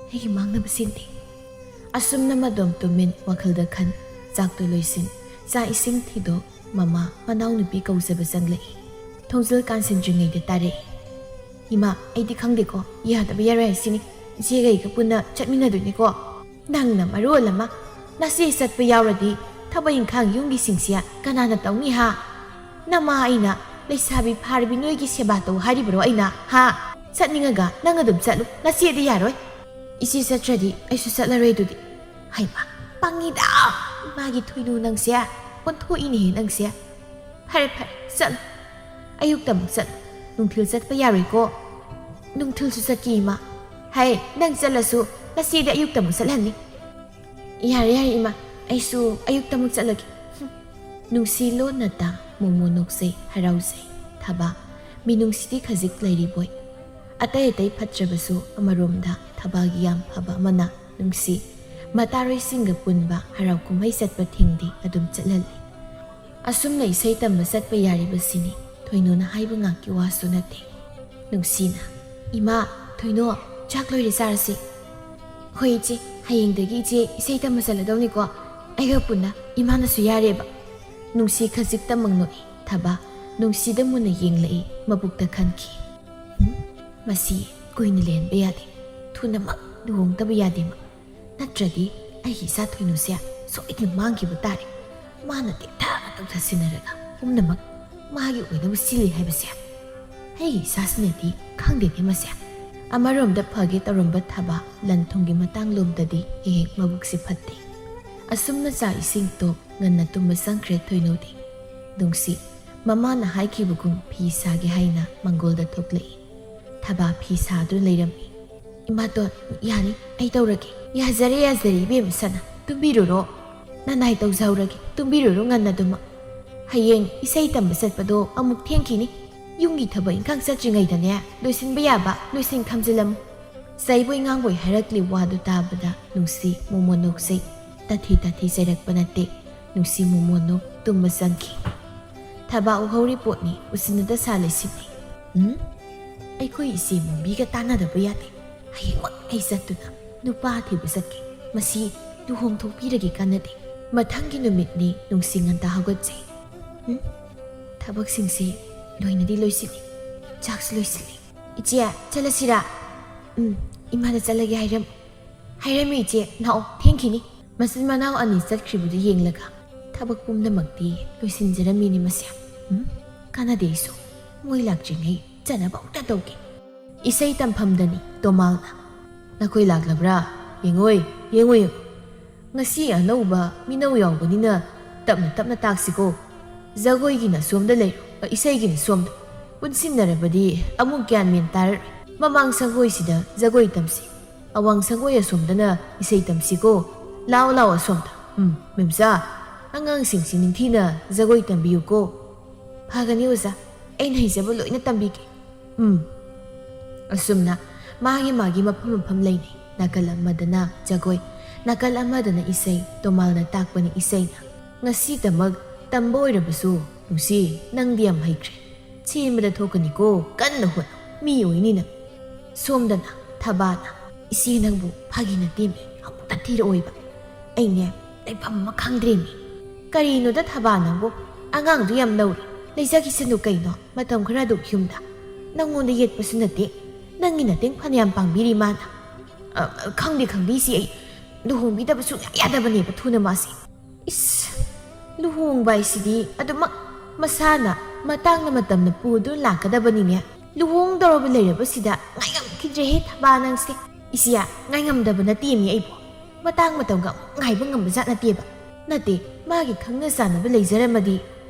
ꯑꯩꯒꯤ ꯃꯥꯡꯅꯕ ꯁꯤꯟꯗꯦ꯫ ꯑꯁꯨꯝꯅ ꯃꯗꯣꯝ ꯇꯨꯃꯤꯟ ꯋꯥꯈꯜꯗ ꯈꯟ, ꯆꯥꯛꯇꯨ ꯂꯣꯏꯁꯤꯟ, ꯆꯥꯛ ꯏꯁꯤꯡ ꯊꯤꯗꯣꯛ, ꯃꯃꯥ ꯃꯅꯥꯎꯅꯨꯄꯤ ꯀꯧꯖꯕ ꯆꯪꯂꯛꯏ꯫ ꯊꯣꯡꯖꯤꯜ ꯀꯥꯟꯁꯤꯟꯗ꯭ꯔꯤꯉꯩꯗ ꯇꯥꯔꯛꯏ꯫ ꯏꯃꯥ, ꯑꯩꯗꯤ ꯈꯪꯗꯦꯀꯣ, ꯌꯥꯗꯕ ꯌꯥꯔꯣꯏ ꯍꯥꯏꯁꯤꯅꯤ꯫ ꯏꯆꯦꯒ ꯑꯩꯒ ꯄꯨꯟꯅ ꯆꯠꯃꯤꯟꯅꯗꯣꯏꯅꯤꯀꯣ꯫ ꯅꯪꯅ ꯃꯔꯣꯜ ꯑꯃ, ꯅꯆꯦ ꯆꯠꯄ ꯌꯥꯎꯔꯗꯤ ꯊꯕꯛ ꯏꯪꯈꯥꯡ ꯌꯨꯝꯒꯤꯁꯤꯡꯁꯦ ꯀꯅꯥꯅ ꯇꯧꯅꯤ ꯍꯥ? ꯅꯃꯥ ꯑꯩꯅ ꯂꯩꯁꯥꯕꯤ ꯐꯥꯔꯕꯤ ꯅꯣꯏꯒꯤ ꯁꯦꯕꯥ ꯇꯧ ꯍꯥꯏꯔꯤꯕ꯭ꯔꯣ ꯑꯩꯅ ꯍꯥ? ꯆꯠꯅꯤꯡꯉꯒ ꯅꯪ ꯑꯗꯨꯝ ꯆꯠꯂꯨ, ꯅꯆꯦꯗꯤ ꯌꯥꯔꯣꯏ꯫ ꯏꯆꯦ ꯆꯠꯇ꯭ꯔꯗꯤ ꯑꯩꯁꯨ ꯆꯠꯂꯔꯣꯏ ꯑꯗꯨꯗꯤ꯫ ꯍꯩꯃꯥ, ꯄꯪꯉꯤꯗ! ꯏꯃꯥꯒꯤ ꯊꯣꯏꯅꯨ ꯅꯪꯁꯦ ꯑꯣꯟꯊꯣꯛꯏꯅꯦꯍꯦ ꯅꯪꯁꯦ꯫ ꯐꯔꯦ ꯐꯔꯦ, ꯆꯠꯂꯣ꯫ ꯑꯌꯨꯛꯇ ꯑꯃꯨꯛ ꯆꯠꯂꯨ꯫ ꯅꯨꯡꯊꯤꯜ ꯆꯠꯄ ꯌꯥꯔꯣꯏꯀꯣ꯫ ꯅꯨꯡꯊꯤꯜꯁꯨ ꯆꯠꯀꯦ ꯏꯃꯥ꯫ ꯍꯩ, ꯅꯪ ꯆꯠꯂꯁꯨ ꯅꯆꯦꯗꯤ ꯑꯌꯨꯛꯇ ꯑꯃꯨꯛ ꯆꯠꯍꯟꯅꯤ꯫ ꯌꯥꯔꯦ ꯌꯥꯔꯦ ꯏꯃꯥ, ꯑꯩꯁꯨ ꯑꯌꯨꯛꯇ ꯑꯃꯨꯛ ꯆꯠꯂꯒꯦ꯫ ꯍꯨꯝ꯫ ꯅꯨꯡꯁꯤ ꯂꯣꯟꯅ ꯇꯥ, ꯃꯣꯃꯣ ꯅꯣꯛꯆꯩ, ꯍꯔꯥꯎꯖꯩ꯫ ꯊꯕꯥ, ꯃꯤꯅꯨꯡꯁꯤꯗꯤ ꯈꯖꯤꯛ ꯂꯩꯔꯤꯕꯣꯏ꯫ ꯑꯇꯩ ꯑꯇꯩ ꯐꯠꯇ꯭ꯔꯕꯁꯨ ꯑꯃꯔꯣꯝꯗ ꯊꯕꯥꯒꯤ ꯌꯥꯝ ꯐꯕ ꯑꯃꯅ ꯅꯨꯡꯁꯤ ꯃꯇꯥꯔꯣꯏꯁꯤꯡꯒ ꯄꯨꯟꯕ ꯍꯔꯥꯎ ꯀꯨꯝꯍꯩ ꯆꯠꯄ ꯊꯤꯡꯗꯤ ꯑꯗꯨꯝ ꯆꯠꯍꯜꯂꯤ꯫ ꯑꯁꯨꯝꯅ ꯏꯁꯩ ꯇꯝꯕ ꯆꯠꯄ ꯌꯥꯔꯤꯕꯁꯤꯅꯤ꯫ ꯊꯣꯏꯅꯨꯅ ꯍꯥꯏꯕ ꯉꯥꯛꯀꯤ ꯋꯥꯁꯨ ꯅꯠꯇꯦ꯫ ꯅꯨꯡꯁꯤꯅ, "ꯏꯃꯥ, ꯊꯣꯏꯅꯨ, ꯆꯥꯛ ꯂꯣꯏꯔꯦ ꯆꯥꯔꯁꯤ꯫" "ꯍꯣꯏ ꯏꯆꯦ, ꯍꯌꯦꯡꯗꯒꯤ ꯏꯆꯦ ꯏꯁꯩ ꯇꯝꯕ ꯆꯠꯂꯗꯧꯅꯤꯀꯣ, ꯑꯩꯒ ꯄꯨꯟꯅ, ꯏꯃꯥꯅꯁꯨ ꯌꯥꯔꯦꯕ꯫" ꯅꯨꯡꯁꯤ ꯈꯖꯤꯛꯇꯃꯛ ꯅꯣꯛꯏ꯫ ꯊꯕꯥ ꯅꯨꯡꯁꯤꯗ ꯃꯨꯟꯅ ꯌꯦꯡꯂꯛꯏ, ꯃꯕꯨꯛꯇ ꯈꯟꯈꯤ, "ꯎꯝ, ꯃꯁꯤ ꯀꯨꯏꯅ ꯂꯩꯍꯟꯕ ꯌꯥꯗꯦ, ꯊꯨꯅꯃꯛ ꯂꯨꯍꯣꯡꯗꯕ ꯌꯥꯗꯦ ꯃꯥ꯫ ꯅꯠꯇ꯭ꯔꯗꯤ ꯑꯩꯒꯤ ꯏꯆꯥ ꯊꯣꯏꯅꯨꯁꯦ ꯁꯣꯏꯗꯅ ꯃꯥꯡꯈꯤꯕ ꯇꯥꯔꯦ꯫ ꯃꯥꯅ ꯇꯦꯛꯊ ꯇꯧꯊ ꯁꯤꯟꯅꯔꯒ ꯄꯨꯝꯅꯃꯛ ꯃꯥꯒꯤ ꯑꯣꯏꯅꯕ ꯁꯤꯜꯂꯤ ꯍꯥꯏꯕꯁꯦ꯫ ꯑꯩꯒꯤ ꯏꯆꯥꯁꯤꯅꯗꯤ ꯈꯪꯗꯦꯅꯦ ꯃꯁꯦ꯫ ꯑꯃꯔꯣꯝꯗ ꯐꯒꯦ ꯇꯧꯔꯝꯕ ꯊꯕꯥ ꯂꯟ ꯊꯨꯝꯒꯤ ꯃꯇꯥꯡꯂꯣꯝꯗꯗꯤ ꯍꯦꯛ ꯍꯦꯛ ꯃꯕꯨꯛꯁꯦ ꯐꯠꯇꯦ꯫ ꯑꯁꯨꯝꯅ ꯆꯥꯛ ꯏꯁꯤꯡ ꯇꯣꯛ ꯉꯟꯅ ꯇꯨꯝꯕ ꯆꯪꯈ꯭ꯔꯦ ꯊꯣꯏꯅꯧꯗꯤ꯫ ꯅꯨꯡꯁꯤ ꯃꯃꯥꯅ ꯍꯥꯏꯈꯤꯕꯒꯨꯝ ꯐꯤ ꯁꯥꯒꯦ ꯍꯥꯏꯅ ꯃꯪꯒꯣꯜꯗ ꯊꯣꯛꯂꯛꯏ꯫ ꯊꯕꯥ ꯐꯤ ꯁꯥꯗꯨꯅ ꯂꯩꯔꯝꯃꯤ꯫ "ꯏꯃꯥꯇꯣꯟ, ꯌꯥꯅꯤ, ꯑꯩ ꯇꯧꯔꯒꯦ꯫" "ꯌꯥꯖꯔꯦ, ꯌꯥꯖꯔꯦ ꯏꯕꯦꯝꯃ ꯁꯅꯥ, ꯇꯨꯝꯕꯤꯔꯨꯔꯣ꯫ ꯅꯅꯥꯏ ꯇꯧꯖꯍꯧꯔꯒꯦ, ꯇꯨꯝꯕꯤꯔꯨꯔꯣ ꯉꯟꯅ ꯑꯗꯨꯃꯛ꯫ ꯍꯌꯦꯡ ꯏꯁꯩ ꯇꯝꯕ ꯆꯠꯄꯗꯣ ꯑꯃꯨꯛ ꯊꯦꯡꯈꯤꯅꯤ꯫ ꯌꯨꯝꯒꯤ ꯊꯕꯛ ꯏꯪꯈꯥꯡ ꯆꯠꯇ꯭ꯔꯤꯉꯩꯗꯅꯦ ꯂꯣꯏꯁꯤꯟꯕ ꯌꯥꯕ ꯂꯣꯏꯁꯤꯟ ꯊꯝꯖꯤꯜꯂꯝꯃꯨ꯫" ꯆꯩꯕꯣꯏ ꯉꯥꯡꯕꯣꯏ ꯍꯥꯏꯔꯛꯂꯤ ꯋꯥꯗꯨ ꯇꯥꯕꯗ ꯅꯨꯡꯁꯤ ꯃꯣꯃꯣꯟ ꯅꯣꯛꯆꯩ꯫ ꯇꯥꯊꯤ ꯇꯥꯊꯤ ꯆꯩꯔꯛꯄ ꯅꯠꯇꯦ, ꯅꯨꯡꯁꯤ ꯃꯣꯃꯣꯟ ꯅꯣꯛ ꯇꯨꯝꯕ ꯆꯪꯈꯤ꯫ ꯊꯕꯥ ꯎꯍꯧꯔꯤ ꯄꯣꯠꯅꯤ, ꯎꯁꯤꯟꯅꯗ ꯁꯥ ꯂꯩꯁꯤꯟꯅꯩ꯫ "ꯎꯝ? ꯑꯩꯈꯣꯏ ꯏꯆꯦ ꯃꯣꯝꯕꯤꯒ ꯇꯥꯟꯅꯗꯕ ꯌꯥꯗꯦ꯫ ꯍꯌꯦꯡꯃꯛ ꯑꯩ ꯆꯠꯇꯨꯅ ꯅꯨꯄꯥ ꯊꯤꯕ ꯆꯠꯀꯦ꯫ ꯃꯁꯤ ꯂꯨꯍꯣꯡꯊꯣꯛꯄꯤꯔꯒꯦ ꯀꯥꯟꯅꯗꯦ꯫" ꯃꯊꯪꯒꯤ ꯅꯨꯃꯤꯠꯅꯤ ꯅꯨꯡꯁꯤ ꯉꯟꯇꯥ ꯍꯧꯒꯠꯆꯩ꯫ "ꯎꯝ? ꯊꯕꯛꯁꯤꯡꯁꯤ ꯂꯣꯏꯅꯗꯤ ꯂꯣꯏꯁꯤꯜꯂꯤ꯫ ꯆꯥꯛꯁꯨ ꯂꯣꯏꯁꯤꯜꯂꯤ꯫ ꯏꯆꯦ, ꯆꯠꯂꯁꯤꯔꯥ?" "ꯎꯝ, ꯏꯃꯥꯗ ꯆꯠꯂꯒꯦ ꯍꯥꯏꯔꯝ-, ꯍꯥꯏꯔꯝꯃꯤ ꯏꯆꯦ, ꯂꯥꯛꯑꯣ, ꯊꯦꯡꯈꯤꯅꯤ꯫" ꯃꯆꯤꯟ ꯃꯅꯥꯎ ꯑꯅꯤ ꯆꯠꯈ꯭ꯔꯤꯕꯗꯨ ꯌꯦꯡꯂꯒ, "ꯊꯕꯛ ꯄꯨꯝꯅꯃꯛꯇꯤ ꯂꯣꯏꯁꯤꯟꯖꯔꯝꯃꯤꯅꯦ ꯃꯁꯦ꯫ ꯎꯝ, ꯀꯥꯟꯅꯗꯦ, ꯑꯩꯁꯨ ꯃꯣꯏ ꯂꯥꯛꯇ꯭ꯔꯤꯉꯩ ꯆꯠꯅꯕ ꯑꯃꯨꯛꯇ ꯇꯧꯒꯦ꯫" ꯏꯁꯩ ꯇꯝꯐꯝꯗꯅꯤ ꯇꯣꯃꯥꯜꯅ꯫ "ꯅꯈꯣꯏ ꯂꯥꯛꯂꯕ꯭ꯔꯥ? ꯌꯦꯡꯉꯣꯏ, ꯌꯦꯡꯉꯣꯏ, ꯌꯦꯡꯉꯣꯏ꯫ ꯉꯁꯤ ꯑꯅꯧꯕ ꯃꯤꯅꯧ ꯌꯥꯎꯕꯅꯤꯅ ꯇꯞꯅ ꯇꯞꯅ ꯇꯥꯛꯁꯤꯀꯣ꯫ ꯖꯒꯣꯏꯒꯤꯅ ꯁꯣꯝꯗ ꯂꯩꯔꯣ, ꯏꯁꯩꯒꯤꯅ ꯁꯣꯝꯗ꯫ ꯄꯨꯟꯁꯤꯟꯅꯔꯕꯗꯤ ꯑꯃꯨꯛ ꯒ꯭ꯌꯥꯟ ꯃꯦꯟ ꯇꯥꯔꯔꯣꯏ꯫ ꯃꯃꯥꯡ ꯁꯪꯒꯣꯏꯁꯤꯗ ꯖꯒꯣꯏ ꯇꯝꯁꯤ, ꯑꯋꯥꯡ ꯁꯪꯒꯣꯏ ꯑꯁꯣꯝꯗꯅ ꯏꯁꯩ ꯇꯝꯁꯤꯀꯣ꯫ ꯂꯥꯎ ꯂꯥꯎ ꯑꯁꯣꯝꯗ꯫ ꯎꯝ, ꯃꯦꯝꯆꯥ, ꯑꯉꯥꯡꯁꯤꯡꯁꯤ ꯅꯤꯡꯊꯤꯅ ꯖꯒꯣꯏ ꯇꯝꯕꯤꯌꯨꯀꯣ꯫" "ꯐꯒꯅꯤ ꯑꯣꯖꯥ, ꯑꯩꯅ ꯍꯩꯖꯕ ꯂꯣꯏꯅ ꯇꯝꯕꯤꯒꯦ꯫" "ꯎꯝ꯫" ꯑꯁꯨꯝꯅ ꯃꯥꯒꯤ ꯃꯥꯒꯤ ꯃꯐꯝ ꯃꯐꯝ ꯂꯩꯅꯩ꯫ ꯅꯥꯀꯜ ꯑꯃꯗꯅ ꯖꯒꯣꯏ, ꯅꯥꯀꯜ ꯑꯃꯗꯅ ꯏꯁꯩ꯫ ꯇꯣꯃꯥꯜꯅ ꯇꯥꯛꯄꯅꯤ ꯏꯁꯩꯅ꯫ "ꯉꯁꯤꯗꯃꯛ ꯇꯝꯕ ꯑꯣꯏꯔꯕꯁꯨ, ꯅꯨꯡꯁꯤ, ꯅꯪꯗꯤ ꯌꯥꯝ ꯍꯩꯈ꯭ꯔꯦ꯫ ꯆꯦꯟꯕꯗ ꯊꯣꯛꯀꯅꯤꯀꯣ, ꯀꯟꯅ ꯍꯣꯠꯅꯧ, ꯃꯤ ꯑꯣꯏꯅꯤ ꯅꯪ꯫" ꯁꯣꯝꯗꯅ ꯊꯕꯥꯅ, "ꯏꯆꯦ, ꯅꯪꯕꯨ ꯐꯥꯒꯤ ꯅꯠꯇꯦꯃꯤ, ꯑꯃꯨꯛꯇ ꯊꯤꯔꯛꯑꯣꯏꯕ꯫ ꯑꯩꯅꯦ, ꯂꯩꯐꯝ ꯑꯃ ꯈꯪꯗ꯭ꯔꯦꯃꯤ꯫" "ꯀꯔꯤꯅꯣꯗ ꯊꯕꯥ ꯅꯪꯕꯨ? ꯑꯉꯥꯡꯗꯨ ꯌꯥꯝ ꯅꯧꯔꯤ꯫ ꯂꯩꯖꯈꯤꯁꯅꯨ ꯀꯩꯅꯣ, ꯃꯇꯝ ꯈꯔ ꯑꯗꯨꯝ ꯌꯨꯝꯗ꯫ ꯅꯪꯉꯣꯟꯗ ꯌꯦꯠꯄꯁꯨ ꯅꯠꯇꯦ, ꯅꯪꯒꯤ ꯃꯇꯦꯡ ꯐꯅꯌꯥꯝ ꯄꯥꯡꯕꯤꯔꯤ ꯃꯥꯅ꯫" "ꯑ, ꯈꯪꯗꯦ, ꯈꯪꯗꯦ ꯏꯆꯦ, ꯑꯩ ꯂꯨꯍꯣꯡꯕꯤꯗꯕ ꯁꯨꯡꯌꯥ ꯌꯥꯗꯕꯅꯦꯕ ꯊꯨꯅ ꯃꯥꯁꯦ꯫" "ꯏꯁ, ꯂꯨꯍꯣꯡꯕ ꯍꯥꯏꯁꯤꯗꯤ ꯑꯗꯨꯃꯛ ꯃꯁꯥꯅ ꯃꯇꯥꯡꯅ ꯃꯇꯝꯅ ꯄꯨꯗꯨꯅ ꯂꯥꯛꯀꯗꯕꯅꯤꯅꯦ꯫ ꯂꯨꯍꯣꯡꯗꯧꯔꯕ ꯂꯩꯔꯕꯁꯤꯗ ꯉꯥꯏꯉꯝ ꯈꯤꯗ꯭ꯔꯦꯍꯦ ꯊꯕꯥ ꯅꯪꯁꯦ꯫ ꯏꯆꯦ, ꯉꯥꯏꯉꯝꯗꯕ ꯅꯠꯇꯦꯃꯤ ꯑꯩꯕꯨ꯫ ꯃꯇꯥꯡ ꯃꯇꯝꯒ ꯑꯃꯨꯛ ꯉꯥꯏꯕ ꯉꯝꯕ ꯖꯥꯠ ꯅꯠꯇꯦꯕ꯫ ꯅꯠꯇꯦ, ꯃꯥꯒꯤ ꯈꯪꯅ ꯆꯥꯟꯅꯕ ꯂꯩꯖꯔꯝꯃꯗꯤ꯫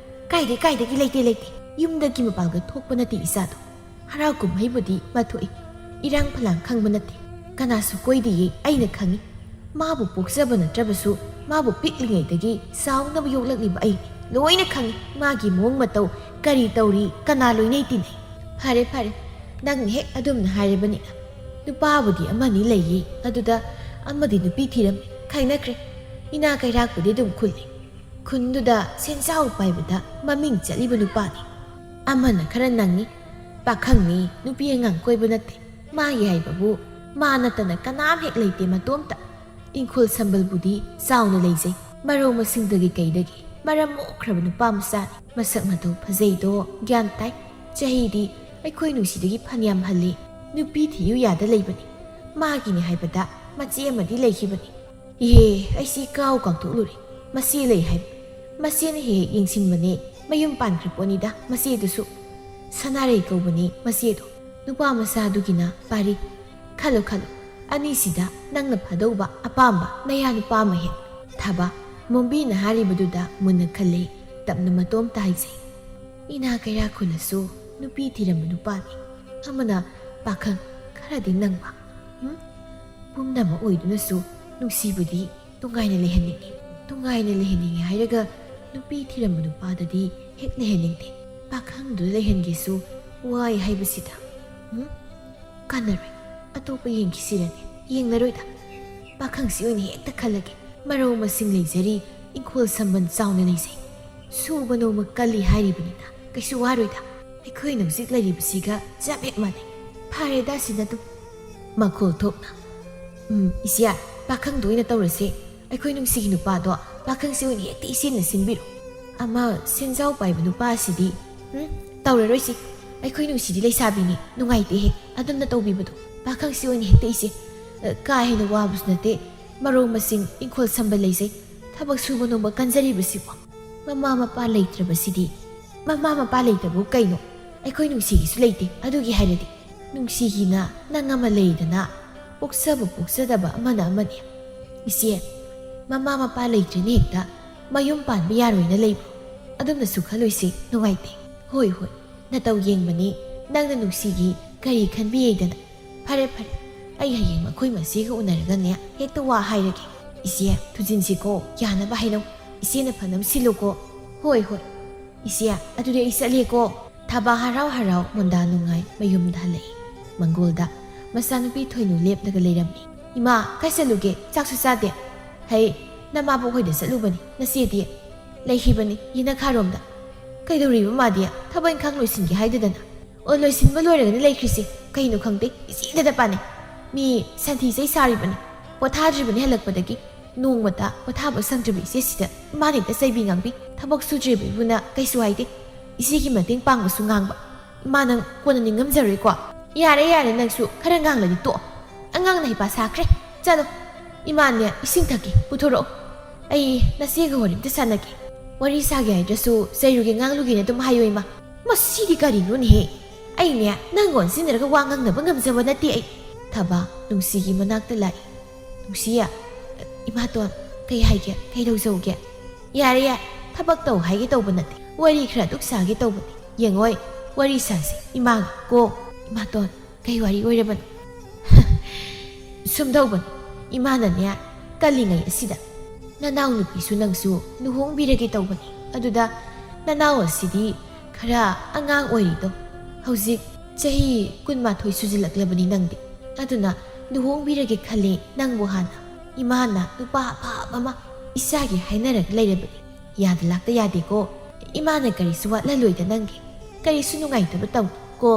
ꯀꯥꯏꯗꯦ, ꯀꯥꯏꯗꯒꯤ ꯂꯩꯇꯦ, ꯂꯩꯇꯦ꯫ ꯌꯨꯝꯗꯒꯤ ꯃꯄꯥꯜꯒ ꯊꯣꯛꯄ ꯅꯠꯇꯦ ꯏꯆꯥꯗꯣ꯫ ꯍꯔꯥꯎ ꯀꯨꯝꯍꯩꯕꯨꯗꯤ ꯃꯥ ꯊꯣꯛꯏ꯫ ꯏꯔꯥꯡ ꯐꯂꯥꯡ ꯈꯪꯕ ꯅꯠꯇꯦ꯫ ꯀꯅꯥꯁꯨ ꯀꯣꯏꯗꯦꯌꯦ ꯑꯩꯅ ꯈꯪꯉꯤ꯫ ꯃꯥꯕꯨ ꯄꯣꯛꯆꯕ ꯅꯠꯇ꯭ꯔꯕꯁꯨ ꯃꯥꯕꯨ ꯄꯤꯛꯂꯤꯉꯩꯗꯒꯤ ꯆꯥꯎꯅꯕ ꯌꯣꯛꯂꯛꯂꯤꯕ ꯑꯩꯅꯤ꯫ ꯂꯣꯏꯅ ꯈꯪꯉꯤ꯫ ꯃꯥꯒꯤ ꯃꯑꯣꯡ ꯃꯇꯧ, ꯀꯔꯤ ꯇꯧꯔꯤ, ꯀꯅꯥ ꯂꯣꯏꯅꯩ ꯇꯤꯟꯅꯩ꯫ ꯐꯔꯦ, ꯐꯔꯦ꯫ ꯅꯪꯅ ꯍꯦꯛ ꯑꯗꯨꯝꯅ ꯍꯥꯏꯔꯕꯅꯤꯅ꯫ ꯅꯨꯄꯥꯕꯨꯗꯤ ꯑꯃꯅꯤ ꯂꯩꯌꯦ꯫ ꯑꯗꯨꯗ ꯑꯃꯗꯤ ꯅꯨꯄꯤ ꯊꯤꯔꯝꯃꯤ꯫ ꯈꯥꯏꯅꯈ꯭ꯔꯦ꯫ ꯏꯅꯥ ꯀꯩꯔꯥꯛꯄꯨꯗꯤ ꯑꯗꯨꯝ ꯈꯨꯜꯂꯤ꯫ ꯈꯨꯟꯗꯨꯗ ꯁꯦꯟꯖꯥꯎ ꯄꯥꯏꯕꯗ ꯃꯃꯤꯡ ꯆꯠꯂꯤꯕ ꯅꯨꯄꯥꯅꯤ꯫ ꯑꯃꯅ ꯈꯔ ꯅꯪꯉꯤ꯫ ꯄꯥꯈꯪꯅꯤ, ꯅꯨꯄꯤ ꯑꯉꯥꯡ ꯀꯣꯏꯕ ꯅꯠꯇꯦ꯫ ꯃꯥꯒꯤ ꯍꯥꯏꯕꯕꯨ ꯃꯥ ꯅꯠꯇꯅ ꯀꯅꯥꯝ ꯍꯦꯛ ꯂꯩꯇꯦ ꯃꯇꯣꯝꯇ꯫ ꯏꯪꯈꯣꯜ ꯁꯝꯕꯜꯕꯨꯗꯤ ꯆꯥꯎꯅ ꯂꯩꯖꯩ꯫ ꯃꯔꯧ ꯃꯁꯤꯡꯗꯒꯤ ꯀꯩꯗꯒꯤ ꯃꯔꯝ ꯃꯣꯛꯈ꯭ꯔꯕ ꯅꯨꯄꯥ ꯃꯆꯥꯅꯤ꯫ ꯃꯁꯛ ꯃꯇꯧ ꯐꯖꯩꯗꯣ ꯒ꯭ꯌꯥꯟ ꯇꯥꯏ꯫ ꯆꯍꯤꯗꯤ ꯑꯩꯈꯣꯏ ꯅꯨꯡꯁꯤꯗꯒꯤ ꯐꯅꯌꯥꯝ ꯍꯜꯂꯤ꯫ ꯅꯨꯄꯤ ꯊꯤꯌꯨ ꯌꯥꯗ ꯂꯩꯕꯅꯤ꯫ ꯃꯥꯒꯤꯅꯤ ꯍꯥꯏꯕꯗ ꯃꯆꯦ ꯑꯃꯗꯤ ꯂꯩꯈꯤꯕꯅꯤ꯫ ꯏꯍꯦ, ꯑꯩꯁꯤ ꯀꯥꯎ ꯀꯥꯎꯊꯣꯛꯂꯨꯔꯦ꯫ ꯃꯆꯦ ꯂꯩ ꯍꯥꯏꯕ꯫ ꯃꯆꯦꯅ ꯍꯦꯛ ꯍꯦꯛ ꯌꯦꯡꯁꯤꯟꯕꯅꯦ꯫ ꯃꯌꯨꯝ ꯄꯥꯟꯈ꯭ꯔ ꯄꯣꯠꯅꯤꯗ ꯃꯆꯦꯗꯨꯁꯨ꯫ ꯁꯅꯥꯔꯩ ꯀꯧꯕꯅꯤ ꯃꯆꯦꯗꯣ꯫ ꯅꯨꯄꯥ ꯃꯆꯥꯗꯨꯒꯤꯅ ꯄꯥꯔꯤ꯫ ꯈꯜꯂꯨ ꯈꯜꯂꯨ, ꯑꯅꯤꯁꯤꯗ ꯅꯪꯅ ꯐꯗꯧꯕ ꯑꯄꯥꯝꯕ ꯅꯌꯥ ꯅꯨꯄꯥ ꯑꯃ ꯍꯦꯛ꯫ ꯊꯕ, ꯃꯣꯝꯕꯤꯅ ꯍꯥꯏꯔꯤꯕꯗꯨꯗ ꯃꯨꯟꯅ ꯈꯜꯂꯦ, ꯇꯞꯅ ꯃꯇꯣꯝꯇ ꯍꯥꯏꯖꯩ꯫ ꯏꯅꯥ ꯀꯩꯔꯥꯛ ꯈꯨꯜꯂꯁꯨ ꯅꯨꯄꯤ ꯊꯤꯔꯝꯕ ꯅꯨꯄꯥꯅꯤ꯫ ꯑꯃꯅ ꯄꯥꯈꯪ ꯈꯔꯗꯤ ꯅꯪꯕ꯫ ꯎꯝ? ꯄꯨꯝꯅꯃꯛ ꯑꯣꯏꯗꯨꯅꯁꯨ ꯅꯨꯡꯁꯤꯕꯗꯤ ꯅꯨꯡꯉꯥꯏꯅ ꯂꯩꯍꯟꯅꯤꯡꯉꯤ꯫ ꯅꯨꯡꯉꯥꯏꯅ ꯂꯩꯍꯟꯅꯤꯡꯉꯤ ꯍꯥꯏꯔꯒ ꯅꯨꯄꯤ ꯊꯤꯔꯝꯕ ꯅꯨꯄꯥꯗꯗꯤ ꯍꯦꯛ ꯂꯩꯍꯟꯅꯤꯡꯗꯦ꯫ ꯄꯥꯈꯪꯗꯨꯗ ꯂꯩꯍꯟꯒꯦꯁꯨ ꯋꯥꯏ ꯍꯥꯏꯕꯁꯤꯗ꯫ ꯎꯝ? ꯀꯥꯟꯅꯔꯣꯏ꯫ ꯑꯇꯣꯞꯄ ꯌꯦꯡꯈꯤꯁꯤꯔꯅꯦ? ꯌꯦꯡꯂꯔꯣꯏꯗ꯫ ꯄꯥꯈꯪꯁꯤ ꯑꯣꯏꯅ ꯍꯦꯛꯇ ꯈꯜꯂꯒꯦ꯫ ꯃꯔꯧ ꯃꯁꯤꯡ ꯂꯩꯖꯔꯤ, ꯏꯪꯈꯣꯜ ꯁꯝꯕꯟ ꯆꯥꯎꯅ ꯂꯩꯖꯩ꯫ ꯁꯨꯕ ꯅꯣꯝꯕ ꯀꯜꯂꯤ ꯍꯥꯏꯔꯤꯕꯅꯤꯅ ꯀꯩꯁꯨ ꯋꯥꯔꯣꯏꯗ꯫ ꯑꯩꯈꯣꯏꯅ ꯍꯧꯖꯤꯛ ꯂꯩꯔꯤꯕꯁꯤꯒ ꯆꯞ ꯍꯦꯛ ꯃꯥꯟꯅꯩ꯫ ꯐꯔꯦꯗ ꯑꯁꯤꯅ ꯑꯗꯨꯝ꯫ ꯃꯈꯣꯜ ꯊꯣꯛꯅ꯫ ꯎꯝ, ꯏꯆꯦ, ꯄꯥꯈꯪꯗ ꯑꯣꯏꯅ ꯇꯧꯔꯁꯦ꯫ ꯑꯩꯈꯣꯏ ꯅꯨꯡꯁꯤꯒꯤ ꯅꯨꯄꯥꯗꯣ ꯄꯥꯈꯪꯁꯤ ꯑꯣꯏꯅ ꯍꯦꯛꯇ ꯏꯆꯦꯅ ꯁꯤꯟꯕꯤꯔꯣ꯫ ꯑꯃ ꯁꯦꯟꯖꯥꯎ ꯄꯥꯏꯕ ꯅꯨꯄꯥꯁꯤꯗꯤ꯫ ꯎꯝ, ꯇꯧꯔꯔꯣꯏꯁꯤ꯫ ꯑꯩꯈꯣꯏ ꯅꯨꯡꯁꯤꯗꯤ ꯂꯩꯁꯥꯕꯤꯅꯤ, ꯅꯨꯡꯉꯥꯏꯇꯦꯍꯦ ꯑꯗꯨꯝꯅ ꯇꯧꯕꯤꯕꯗꯣ꯫ ꯄꯥꯈꯪꯁꯤ ꯑꯣꯏꯅ ꯍꯦꯛꯇ ꯏꯆꯦ꯫ ꯑ, ꯀꯥ ꯍꯦꯟꯅ ꯋꯥꯕꯁꯨ ꯅꯠꯇꯦ, ꯃꯔꯧ ꯃꯁꯤꯡ ꯏꯪꯈꯣꯜ ꯁꯝꯕ ꯂꯩꯖꯩ꯫ ꯊꯕꯛ ꯁꯨꯕ ꯅꯣꯝꯕ ꯀꯟꯖꯔꯤꯕꯁꯤꯕꯣ꯫ ꯃꯃꯥ ꯃꯄꯥ ꯂꯩꯇ꯭ꯔꯕꯁꯤꯗꯤ꯫ ꯃꯃꯥ ꯃꯄꯥ ꯂꯩꯇꯕꯨ ꯀꯩꯅꯣ? ꯑꯩꯈꯣꯏ ꯅꯨꯡꯁꯤꯒꯤꯁꯨ ꯂꯩꯇꯦ, ꯑꯗꯨꯒꯤ ꯍꯥꯏꯔꯗꯤ꯫ ꯅꯨꯡꯁꯤꯒꯤꯅ ꯅꯪ ꯑꯃ ꯂꯩꯗꯅ, ꯄꯣꯛꯆꯕ ꯄꯣꯛꯆꯗꯕ ꯑꯃꯅ ꯑꯃꯅꯤ꯫ ꯏꯆꯦ, ꯃꯃꯥ ꯃꯄꯥ ꯂꯩꯇ꯭ꯔꯤꯅ ꯍꯦꯛꯇ ꯃꯌꯨꯝ ꯄꯥꯟꯕ ꯌꯥꯔꯣꯏꯅ ꯂꯩꯕ꯭ꯔꯣ? ꯑꯗꯨꯝꯅꯁꯨ ꯈꯜꯂꯣꯏꯁꯤ, ꯅꯨꯡꯉꯥꯏꯇꯦ꯫ ꯍꯣꯏ ꯍꯣꯏ, ꯅꯇꯧ ꯌꯦꯡꯕꯅꯤ, ꯅꯪꯅ ꯅꯨꯡꯁꯤꯒꯤ ꯀꯔꯤ ꯈꯟꯕꯤꯌꯦꯗꯅ꯫ ꯐꯔꯦ ꯐꯔꯦ, ꯑꯩ ꯍꯌꯦꯡ ꯃꯈꯣꯏ ꯃꯆꯦꯒ ꯎꯅꯔꯒꯅꯦ ꯍꯦꯛꯇ ꯋꯥ ꯍꯥꯏꯔꯒꯦ꯫ ꯏꯆꯦ, ꯊꯨꯖꯤꯟꯁꯤꯀꯣ, ꯌꯥꯅꯕ ꯍꯥꯏꯅꯧ꯫ ꯏꯆꯦꯅ ꯐꯅꯕ ꯁꯤꯜꯂꯨꯀꯣ꯫ ꯍꯣꯏ ꯍꯣꯏ꯫ ꯏꯆꯦ, ꯑꯗꯨꯗꯤ ꯑꯩ ꯆꯠꯂꯦꯀꯣ꯫ ꯊꯕꯥ ꯍꯔꯥꯎ ꯍꯔꯥꯎ ꯃꯣꯟꯗꯥ ꯅꯨꯡꯉꯥꯏ ꯃꯌꯨꯝꯗ ꯍꯜꯂꯛꯏ꯫ ꯃꯪꯒꯣꯜꯗ ꯃꯆꯥꯅꯨꯄꯤ ꯊꯣꯏꯅꯨ ꯂꯦꯞꯂꯒ ꯂꯩꯔꯝꯃꯤ꯫ "ꯏꯃꯥ, ꯀꯥꯏ ꯆꯠꯂꯨꯒꯦ? ꯆꯥꯛꯁꯨ ꯆꯥꯗꯦ?" "ꯍꯩ, ꯅꯃꯥꯕꯣꯛ ꯍꯣꯏꯗ ꯆꯠꯂꯨꯕꯅꯤ, ꯅꯆꯦꯗꯤ?" "ꯂꯩꯈꯤꯕꯅꯤ, ꯌꯦꯅꯈꯥꯔꯣꯝꯗ꯫" "ꯀꯩꯗꯧꯔꯤꯕ ꯃꯥꯗꯤ? ꯊꯕꯛ ꯏꯪꯈꯥꯡ ꯂꯣꯏꯁꯤꯟꯒꯦ ꯍꯥꯏꯗꯗꯅ?" "ꯑꯣ, ꯂꯣꯏꯁꯤꯟꯕ ꯂꯣꯏꯔꯒꯅꯤ ꯂꯩꯈ꯭ꯔꯤꯁꯤ꯫ ꯀꯩꯅꯣ ꯈꯪꯗꯦ, ꯏꯆꯦꯗꯗ ꯄꯥꯅꯩ꯫ ꯃꯤ ꯁꯟꯊꯤ ꯆꯩ ꯁꯥꯔꯤꯕꯅꯤ, ꯄꯣꯊꯥꯗ꯭ꯔꯤꯕꯅꯤ ꯍꯜꯂꯛꯄꯗꯒꯤ꯫ ꯅꯣꯡꯃꯇ ꯄꯣꯊꯥꯕ ꯁꯪꯗ꯭ꯔꯤꯕ ꯏꯆꯦꯁꯤꯗ ꯏꯃꯥꯅ ꯍꯦꯛꯇ ꯆꯩꯕꯤ ꯉꯥꯡꯕꯤ꯫ ꯊꯕꯛ ꯁꯨꯗ꯭ꯔꯤꯕ ꯏꯕꯨꯅ ꯀꯩꯁꯨ ꯍꯥꯏꯗꯦ, ꯏꯆꯦꯒꯤ ꯃꯇꯦꯡ ꯄꯥꯡꯕꯁꯨ ꯉꯥꯡꯕ꯫ ꯏꯃꯥ, ꯅꯪ ꯀꯣꯟꯅ ꯅꯤꯡꯉꯝꯖꯔꯣꯏꯀꯣ?" "ꯌꯥꯔꯦ ꯌꯥꯔꯦ, ꯅꯪꯁꯨ ꯈꯔ ꯉꯥꯡꯂꯗꯤ ꯇꯣꯛꯑꯣ꯫ ꯑꯉꯥꯡꯅ ꯍꯩꯄꯥ ꯁꯥꯈ꯭ꯔꯦ꯫ ꯆꯠꯂꯣ, ꯏꯃꯥꯅꯦ, ꯏꯁꯤꯡ ꯊꯛꯀꯦ, ꯄꯨꯊꯣꯔꯛꯑꯣ꯫ ꯑꯩ ꯅꯆꯦꯒ ꯋꯥꯔꯤ ꯑꯝꯇ ꯁꯥꯟꯅꯒꯦ꯫" ꯋꯥꯔꯤ ꯁꯥꯒꯦ ꯍꯥꯏꯗ꯭ꯔꯁꯨ ꯆꯩꯔꯨꯒꯦ ꯉꯥꯡꯂꯨꯒꯦꯅ ꯑꯗꯨꯝ ꯍꯥꯏꯌꯣ ꯏꯃꯥ꯫ "ꯃꯁꯤꯗꯤ ꯀꯔꯤꯅꯣꯅꯦꯍꯦ? ꯑꯩꯅꯦ ꯅꯪꯒ ꯑꯣꯟꯁꯤꯟꯅꯔꯒ ꯋꯥ ꯉꯥꯡꯅꯕ ꯉꯝꯖꯕ ꯅꯠꯇꯦ ꯑꯩ꯫" ꯊꯕꯥ ꯅꯨꯡꯁꯤꯒꯤ ꯃꯅꯥꯛꯇ ꯂꯥꯛꯏ꯫ "ꯅꯨꯡꯁꯤ, ꯏꯃꯥꯇꯣꯟ, ꯀꯩ ꯍꯥꯏꯒꯦ? ꯀꯩ ꯂꯧꯖꯧꯒꯦ?" "ꯌꯥꯔꯦ ꯌꯥꯔꯦ, ꯊꯕꯛ ꯇꯧ ꯍꯥꯏꯒꯦ ꯇꯧꯕ ꯅꯠꯇꯦ, ꯋꯥꯔꯤ ꯈꯔ ꯑꯗꯨꯛ ꯁꯥꯒꯦ ꯇꯧꯕꯅꯦ꯫ ꯌꯦꯡꯉꯣꯏ, ꯋꯥꯔꯤ ꯁꯥꯁꯤ ꯏꯃꯥꯒ ꯀꯣ꯫" "ꯏꯃꯥꯇꯣꯟ, ꯀꯩ ꯋꯥꯔꯤ ꯑꯣꯏꯔꯕꯅꯣ?" "ꯁꯨꯝꯗꯧꯕꯅꯤ, ꯏꯃꯥꯅꯅꯦ ꯀꯜꯂꯤꯉꯩ ꯑꯁꯤꯗ ꯅꯅꯥꯎ ꯅꯨꯄꯤꯁꯨ ꯅꯪꯁꯨ ꯂꯨꯍꯣꯡꯕꯤꯔꯒꯦ ꯇꯧꯕꯅꯤ꯫ ꯑꯗꯨꯗ ꯅꯅꯥꯎ ꯑꯁꯤꯗꯤ ꯈꯔ ꯑꯉꯥꯡ ꯑꯣꯏꯔꯤꯗꯣ, ꯍꯧꯖꯤꯛ ꯆꯍꯤ ꯀꯨꯟꯃꯥꯊꯣꯏ ꯁꯨꯖꯤꯜꯂꯛꯂꯕꯅꯤ ꯅꯪꯗꯤ꯫ ꯑꯗꯨꯅ ꯂꯨꯍꯣꯡꯕꯤꯔꯒꯦ ꯈꯜꯂꯤ ꯅꯪꯕꯨ ꯍꯥꯟꯅ꯫ ꯏꯃꯥꯅ ꯅꯨꯄꯥ ꯑꯐꯕ ꯑꯃ ꯏꯆꯥꯒꯤ ꯍꯥꯏꯅꯔꯒ ꯂꯩꯔꯕꯅꯤ꯫ ꯌꯥꯗ ꯂꯥꯛꯇ ꯌꯥꯗꯦꯀꯣ꯫ ꯏꯃꯥꯅ ꯀꯔꯤꯁꯨ ꯋꯥꯠꯍꯜꯂꯣꯏꯗ ꯅꯪꯒꯤ꯫ ꯀꯔꯤꯁꯨ ꯅꯨꯡꯉꯥꯏꯇꯕ ꯇꯧꯅꯨꯀꯣ꯫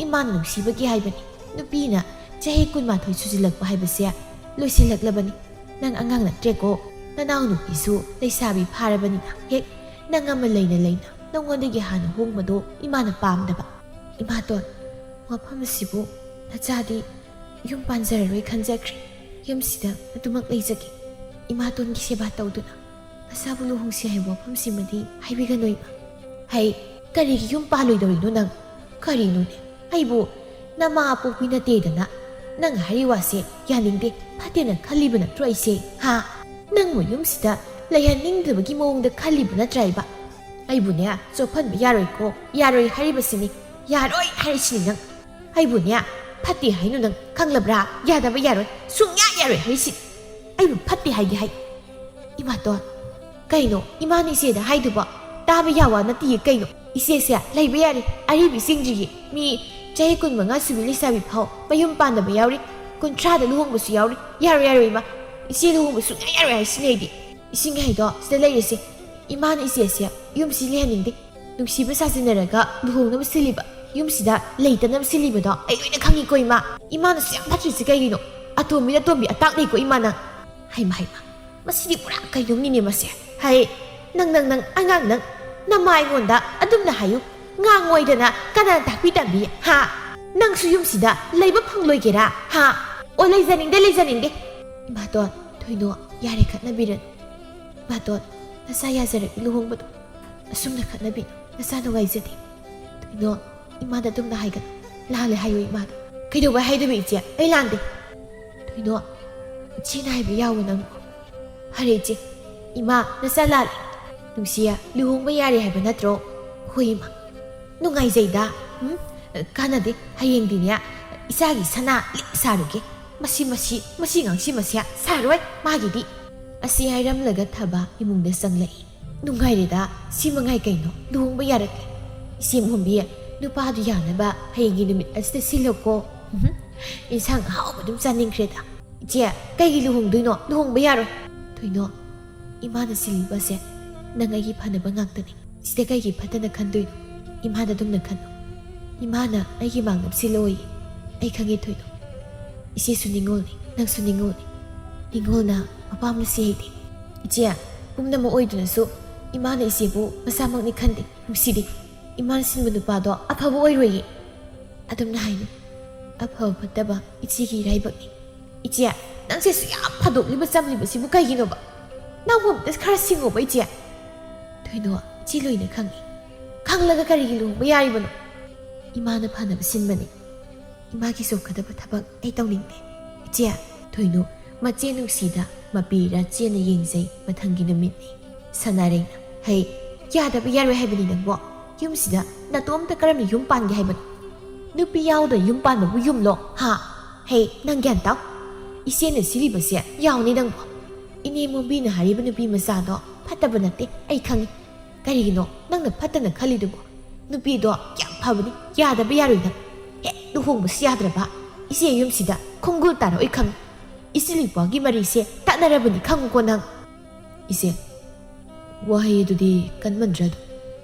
ꯏꯃꯥꯅ ꯅꯨꯡꯁꯤꯕꯒꯤ ꯍꯥꯏꯕꯅꯤ꯫ ꯅꯨꯄꯤꯅ ꯆꯍꯤ ꯀꯨꯟꯃꯥꯊꯣꯏ ꯁꯨꯖꯤꯜꯂꯛꯄ ꯍꯥꯏꯕꯁꯦ ꯂꯣꯏꯁꯤꯜꯂꯛꯂꯕꯅꯤ꯫ ꯅꯪ ꯑꯉꯥꯡ ꯅꯠꯇ꯭ꯔꯦꯀꯣ꯫ ꯅꯅꯥꯎ ꯅꯨꯄꯤꯁꯨ ꯂꯩꯁꯥꯕꯤ ꯐꯥꯔꯕꯅꯤꯅ ꯍꯦꯛ ꯅꯪ ꯑꯃ ꯂꯩꯅ ꯂꯩꯅ ꯅꯪꯉꯣꯟꯗꯒꯤ ꯍꯥꯟꯅ ꯍꯣꯡꯕꯗꯣ ꯏꯃꯥꯅ ꯄꯥꯝꯗꯕ꯫" "ꯏꯃꯥꯇꯣꯟ, ꯋꯥꯐꯝ ꯑꯁꯤꯕꯨ ꯅꯆꯥꯗꯤ ꯌꯨꯝ ꯄꯥꯟꯖꯔꯔꯣꯏ ꯈꯟꯖꯈ꯭ꯔꯦ꯫ ꯌꯨꯝꯁꯤꯗ ꯑꯗꯨꯃꯛ ꯂꯩꯖꯒꯦ꯫ ꯏꯃꯥꯇꯣꯟꯒꯤ ꯁꯦꯕꯥ ꯇꯧꯗꯨꯅ ꯃꯆꯥꯕꯨ ꯂꯨꯍꯣꯡꯁꯤ ꯍꯥꯏꯕ ꯋꯥꯐꯝꯁꯤꯃꯗꯤ ꯍꯥꯏꯕꯤꯒꯅꯨ ꯏꯃꯥ꯫" "ꯍꯩ, ꯀꯔꯤꯒꯤ ꯌꯨꯝ ꯄꯥꯜꯂꯣꯏꯗꯧꯔꯤꯅꯣ ꯅꯪ? ꯀꯔꯤꯅꯣꯅꯦ? ꯑꯩꯕꯨ ꯅꯃꯥ ꯄꯣꯛꯄꯤ ꯅꯠꯇꯦꯗꯅ꯫ ꯅꯪ ꯍꯥꯏꯔꯤ ꯋꯥꯁꯦ ꯌꯥꯅꯤꯡꯗꯦ, ꯐꯠꯇꯦꯅ ꯈꯜꯂꯤꯕ ꯅꯠꯇ꯭ꯔꯣ ꯑꯩꯁꯦ? ꯍꯥ? ꯅꯪꯕꯨ ꯌꯨꯝꯁꯤꯗ ꯂꯩꯍꯟꯅꯤꯡꯗꯕꯒꯤ ꯃꯑꯣꯡꯗ ꯈꯜꯂꯤꯕ ꯅꯠꯇ꯭ꯔꯥ ꯏꯕ? ꯑꯩꯕꯨꯅꯦ ꯆꯣꯞꯍꯟꯕ ꯌꯥꯔꯣꯏꯀꯣ, ꯌꯥꯔꯣꯏ ꯍꯥꯏꯔꯤꯕꯁꯤꯅꯤ, ꯌꯥꯔꯣꯏ ꯍꯥꯏꯔꯤꯁꯤꯅꯤ ꯅꯪ꯫ ꯑꯩꯕꯨꯅꯦ ꯐꯠꯇꯦ ꯍꯥꯏꯅꯨ ꯅꯪ, ꯈꯪꯂꯕ꯭ꯔꯥ? ꯌꯥꯗꯕ ꯌꯥꯔꯣꯏ, ꯁꯨꯡꯌꯥ ꯌꯥꯔꯣꯏ ꯍꯥꯏꯔꯤꯁꯤ꯫ ꯑꯩꯕꯨ ꯐꯠꯇꯦ ꯍꯥꯏꯒꯦ ꯍꯥꯏ꯫ ꯏꯃꯥꯇꯣꯟ, ꯀꯩꯅꯣ ꯏꯃꯥꯅ ꯏꯆꯦꯗ ꯍꯥꯏꯗꯨꯕꯣ? ꯇꯥꯕ ꯌꯥꯋꯥ ꯅꯠꯇꯤꯌꯦ ꯀꯩꯅꯣ? ꯏꯆꯦꯁꯦ ꯂꯩꯕ ꯌꯥꯔꯦ, ꯑꯔꯤꯕꯤ ꯆꯤꯡꯗ꯭ꯔꯤꯌꯦ꯫ ꯃꯤ ꯆꯍꯤ ꯀꯨꯟ ꯃꯉꯥ ꯁꯨꯕꯤ ꯂꯩꯁꯥꯕꯤ ꯐꯥꯎ ꯃꯌꯨꯝ ꯄꯥꯟꯗꯕ ꯌꯥꯎꯔꯤ, ꯀꯨꯟꯊ꯭ꯔꯥꯗ ꯂꯨꯍꯣꯡꯕꯁꯨ ꯌꯥꯎꯔꯤ꯫ ꯌꯥꯔꯣꯏ, ꯌꯥꯔꯣꯏ ꯏꯃꯥ, ꯏꯆꯦ ꯂꯨꯍꯣꯡꯕ ꯁꯨꯡꯌꯥ ꯌꯥꯔꯣꯏ ꯍꯥꯏꯁꯤꯅꯦ ꯑꯩꯗꯤ꯫ ꯏꯁꯤꯡ ꯍꯩꯗꯣ ꯁꯤꯗ ꯂꯩꯔꯁꯦ꯫ ꯏꯃꯥꯅ ꯏꯆꯦꯁꯦ ꯌꯨꯝꯁꯤ ꯂꯩꯍꯟꯅꯤꯡꯗꯦ꯫ ꯅꯨꯡꯁꯤꯕ ꯁꯥꯖꯤꯟꯅꯔꯒ ꯂꯨꯍꯣꯡꯅꯕ ꯁꯤꯜꯂꯤꯕ, ꯌꯨꯝꯁꯤꯗ ꯂꯩꯇꯅꯕ ꯁꯤꯜꯂꯤꯕꯗꯣ ꯑꯩ ꯂꯣꯏꯅ ꯈꯪꯉꯤꯀꯣ ꯏꯃꯥ꯫ ꯏꯃꯥꯅꯁꯨ ꯌꯥꯝ ꯐꯠꯇ꯭ꯔꯤꯁꯤ ꯀꯩꯒꯤꯅꯣ? ꯑꯇꯣꯝꯕꯤꯅ ꯑꯇꯣꯝꯕꯤ ꯑꯇꯥꯛꯅꯩꯀꯣ ꯏꯃꯥ ꯅꯪ꯫ ꯍꯩꯃ ꯍꯩꯃ, ꯃꯁꯤꯗꯤ ꯄꯨꯔꯥ ꯀꯩꯅꯣꯝꯅꯤꯅꯦ ꯃꯁꯦ꯫ ꯍꯩ, ꯅꯪ ꯅꯪ ꯅꯪ ꯑꯉꯥꯡ ꯅꯪ, ꯅꯃꯥ ꯑꯩꯉꯣꯟꯗ ꯑꯗꯨꯝꯅ ꯍꯥꯏꯌꯨ꯫ ꯉꯥꯡꯉꯣꯏꯗꯅ ꯀꯅꯥꯅ ꯇꯥꯛꯄꯤ ꯇꯝꯕꯤ? ꯍꯥ? ꯅꯪꯁꯨ ꯌꯨꯝꯁꯤꯗ ꯂꯩꯕ ꯐꯪꯂꯣꯏꯒꯦꯔꯥ? ꯍꯥ? ꯑꯣ, ꯂꯩꯖꯅꯤꯡꯗꯦ, ꯂꯩꯖꯅꯤꯡꯗꯦ꯫ ꯏꯃꯥꯇꯣꯟ, ꯊꯣꯏꯅꯣ, ꯌꯥꯔꯦ ꯈꯠꯅꯕꯤꯔꯅꯨ꯫ ꯏꯃꯥꯇꯣꯟ, ꯅꯁꯥ ꯌꯥꯖꯔꯒꯦ ꯂꯨꯍꯣꯡꯕꯗꯣ꯫ ꯑꯁꯨꯝꯅ ꯈꯠꯅꯕꯤꯅꯨ, ꯅꯁꯥ ꯅꯨꯡꯉꯥꯏꯖꯗꯦ꯫ ꯊꯣꯏꯅꯣ, ꯏꯃꯥꯗ ꯑꯗꯨꯝꯅ ꯍꯥꯏꯒꯅꯨ꯫ ꯂꯥꯜꯂꯦ ꯍꯥꯏꯌꯨ ꯏꯃꯥꯗ꯫ ꯀꯩꯗꯧꯕꯩ ꯍꯥꯏꯗꯣꯏꯕ ꯏꯆꯦ? ꯑꯩ ꯂꯥꯟꯗꯦ꯫ ꯊꯣꯏꯅꯣ, ꯏꯆꯦꯅ ꯍꯥꯏꯕ ꯌꯥꯎꯕ ꯅꯪꯕꯨ꯫ ꯐꯔꯦ ꯏꯆꯦ, ꯏꯃꯥ ꯅꯆꯥ ꯂꯥꯜꯂꯦ꯫ ꯅꯨꯡꯁꯤꯌꯦ, ꯂꯨꯍꯣꯡꯕ ꯌꯥꯔꯦ ꯍꯥꯏꯕ ꯅꯠꯇ꯭ꯔꯣ? ꯍꯣꯏ ꯏꯃꯥ꯫ ꯅꯨꯡꯉꯥꯏꯖꯩꯗ꯫ ꯎꯝ? ꯀꯥꯟꯅꯗꯦ, ꯍꯌꯦꯡꯗꯤꯅꯦ ꯏꯆꯥꯒꯤ ꯁꯅꯥ ꯂꯤꯛ ꯁꯥꯔꯨꯒꯦ꯫ ꯃꯁꯤ, ꯃꯁꯤ, ꯃꯁꯤ ꯉꯥꯡꯁꯤ ꯃꯁꯦ ꯁꯥꯔꯣꯏ ꯃꯥꯒꯤꯗꯤ꯫ ꯑꯁꯤ ꯍꯥꯏꯔꯝꯂꯒ ꯊꯕ ꯏꯃꯨꯡꯗ ꯆꯪꯂꯛꯏ꯫ ꯅꯨꯡꯉꯥꯏꯔꯦꯗ, ꯁꯤ ꯃꯉꯥꯏ ꯀꯩꯅꯣ, ꯂꯨꯍꯣꯡꯕ ꯌꯥꯔꯛꯂꯦ꯫ ꯏꯆꯦ ꯃꯣꯝꯕꯤ, ꯅꯨꯄꯥꯗꯨ ꯌꯥꯅꯕ ꯍꯌꯦꯡꯒꯤ ꯅꯨꯃꯤꯠ ꯑꯁꯤꯗ ꯁꯤꯜꯂꯣꯀꯣ꯫ ꯎꯝꯍꯨꯝ, ꯏꯟꯁꯥꯡ ꯑꯍꯥꯎꯕ ꯑꯗꯨꯝ ꯆꯥꯅꯤꯡꯈ꯭ꯔꯦꯗ꯫ ꯏꯆꯦ, ꯀꯩꯒꯤ ꯂꯨꯍꯣꯡꯗꯣꯏꯅꯣ? ꯂꯨꯍꯣꯡꯕ ꯌꯥꯔꯣꯏ꯫ ꯊꯣꯏꯅꯣ, ꯏꯃꯥꯅ ꯁꯤꯜꯂꯤꯕꯁꯦ ꯅꯪ ꯑꯩꯒꯤ ꯐꯅꯕ ꯉꯥꯛꯇꯅꯤ꯫ ꯁꯤꯗ ꯀꯩꯒꯤ ꯐꯠꯇꯅ ꯈꯟꯗꯣꯏꯅꯣ? ꯏꯃꯥꯗ ꯑꯗꯨꯝꯅ ꯈꯟꯅꯨ꯫ ꯏꯃꯥꯅ ꯑꯩꯒꯤ ꯃꯥꯡꯅꯕ ꯁꯤꯜꯂꯣꯏꯌꯦ꯫ ꯑꯩ ꯈꯪꯉꯦ ꯊꯣꯏꯅꯣ꯫ ꯏꯆꯦꯁꯨ ꯅꯤꯡꯉꯣꯜꯅꯤ, ꯅꯪꯁꯨ ꯅꯤꯡꯉꯣꯜꯅꯤ꯫ ꯅꯤꯡꯉꯣꯜꯅ ꯃꯄꯥꯝꯅ ꯁꯤ ꯍꯩꯇꯦ꯫ ꯏꯆꯦ, ꯄꯨꯝꯅꯃꯛ ꯑꯣꯏꯗꯨꯅꯁꯨ ꯏꯃꯥꯅ ꯏꯆꯦꯕꯨ ꯃꯆꯥꯃꯛꯅꯤ ꯈꯟꯗꯦ, ꯅꯨꯡꯁꯤꯗꯦ꯫ ꯏꯃꯥꯅ ꯁꯤꯟꯕ ꯅꯨꯄꯥꯗꯣ ꯑꯐꯕ ꯑꯣꯏꯔꯣꯏꯌꯦ꯫ ꯑꯗꯨꯝꯅ ꯍꯥꯏꯅꯨ꯫ ꯑꯐꯕ ꯐꯠꯇꯕ ꯏꯆꯦꯒꯤ ꯏꯔꯥꯏꯕꯛꯅꯤ꯫ ꯏꯆꯦ, ꯅꯪꯁꯦ ꯁꯨꯛ ꯌꯥꯝ ꯐꯥꯗꯣꯛꯂꯤꯕ ꯆꯝꯂꯤꯕꯁꯤꯕꯨ ꯀꯩꯒꯤꯅꯣꯕ? ꯅꯪꯕꯨ ꯑꯝꯇ ꯈꯔ ꯁꯤꯡꯉꯣꯕ ꯏꯆꯦ꯫ ꯊꯣꯏꯅꯣ, ꯏꯆꯦ ꯂꯣꯏꯅ ꯈꯪꯉꯤ꯫ ꯈꯪꯂꯒ ꯀꯔꯤꯒꯤ ꯂꯨꯍꯣꯡꯕ ꯌꯥꯔꯤꯕꯅꯣ? ꯏꯃꯥꯅ ꯐꯅꯕ ꯁꯤꯟꯕꯅꯤ꯫ ꯏꯃꯥꯒꯤ ꯆꯣꯛꯀꯗꯕ ꯊꯕꯛ ꯑꯩ ꯇꯧꯅꯤꯡꯗꯦ꯫ ꯏꯆꯦ, ꯊꯣꯏꯅꯨ, ꯃꯆꯦ ꯅꯨꯡꯁꯤꯗ ꯃꯄꯤꯔ ꯆꯦꯅ ꯌꯦꯡꯖꯩ꯫ ꯃꯊꯪꯒꯤ ꯅꯨꯃꯤꯠꯅꯤ꯫ ꯁꯅꯥꯔꯩꯅ, "ꯍꯩ, ꯌꯥꯗꯕ ꯌꯥꯔꯣꯏ ꯍꯥꯏꯕꯅꯤ ꯅꯪꯕꯣ꯫ ꯌꯨꯝꯁꯤꯗ ꯅꯇꯣꯝꯇ ꯀꯔꯝꯅ ꯌꯨꯝ ꯄꯥꯟꯒꯦ ꯍꯥꯏꯕꯅꯣ? ꯅꯨꯄꯤ ꯌꯥꯎꯗꯅ ꯌꯨꯝ ꯄꯥꯟꯕꯕꯨ ꯌꯨꯝꯂꯣ? ꯍꯥ? ꯍꯩ, ꯅꯪ ꯒ꯭ꯌꯥꯟ ꯇꯥꯎ꯫ ꯏꯆꯦꯅ ꯁꯤꯜꯂꯤꯕꯁꯦ ꯌꯥꯎꯅꯤ ꯅꯪꯕꯣ꯫ ꯏꯅꯦ ꯃꯣꯝꯕꯤꯅ ꯍꯥꯏꯔꯤꯕ ꯅꯨꯄꯤ ꯃꯆꯥꯗꯣ ꯐꯠꯇꯕ ꯅꯠꯇꯦ, ꯑꯩ ꯈꯪꯉꯤ꯫ ꯀꯔꯤꯒꯤꯅꯣ ꯅꯪꯅ ꯐꯠꯇꯅ ꯈꯜꯂꯤꯗꯨꯕꯣ? ꯅꯨꯄꯤꯗꯣ ꯌꯥꯝ ꯐꯕꯅꯤ, ꯌꯥꯗꯕ ꯌꯥꯔꯣꯏ ꯅꯪ꯫ ꯍꯦꯛ ꯂꯨꯍꯣꯡꯕꯁꯨ ꯌꯥꯗ꯭ꯔꯕ ꯏꯆꯦ ꯌꯨꯝꯁꯤꯗ ꯈꯣꯡꯒꯨꯜ ꯇꯥꯔꯛꯑꯣꯏ ꯈꯪꯉꯤ꯫ ꯏꯆꯤꯜ ꯏꯄ꯭ꯋꯥꯒꯤ ꯃꯔꯤꯁꯦ ꯇꯠꯅꯔꯕꯅꯤ ꯈꯪꯉꯨꯀꯣ ꯅꯪ꯫" "ꯏꯆꯦ, ꯋꯥꯍꯩ ꯑꯗꯨꯗꯤ ꯀꯟꯃꯟꯗ꯭ꯔꯥ ꯑꯗꯨ?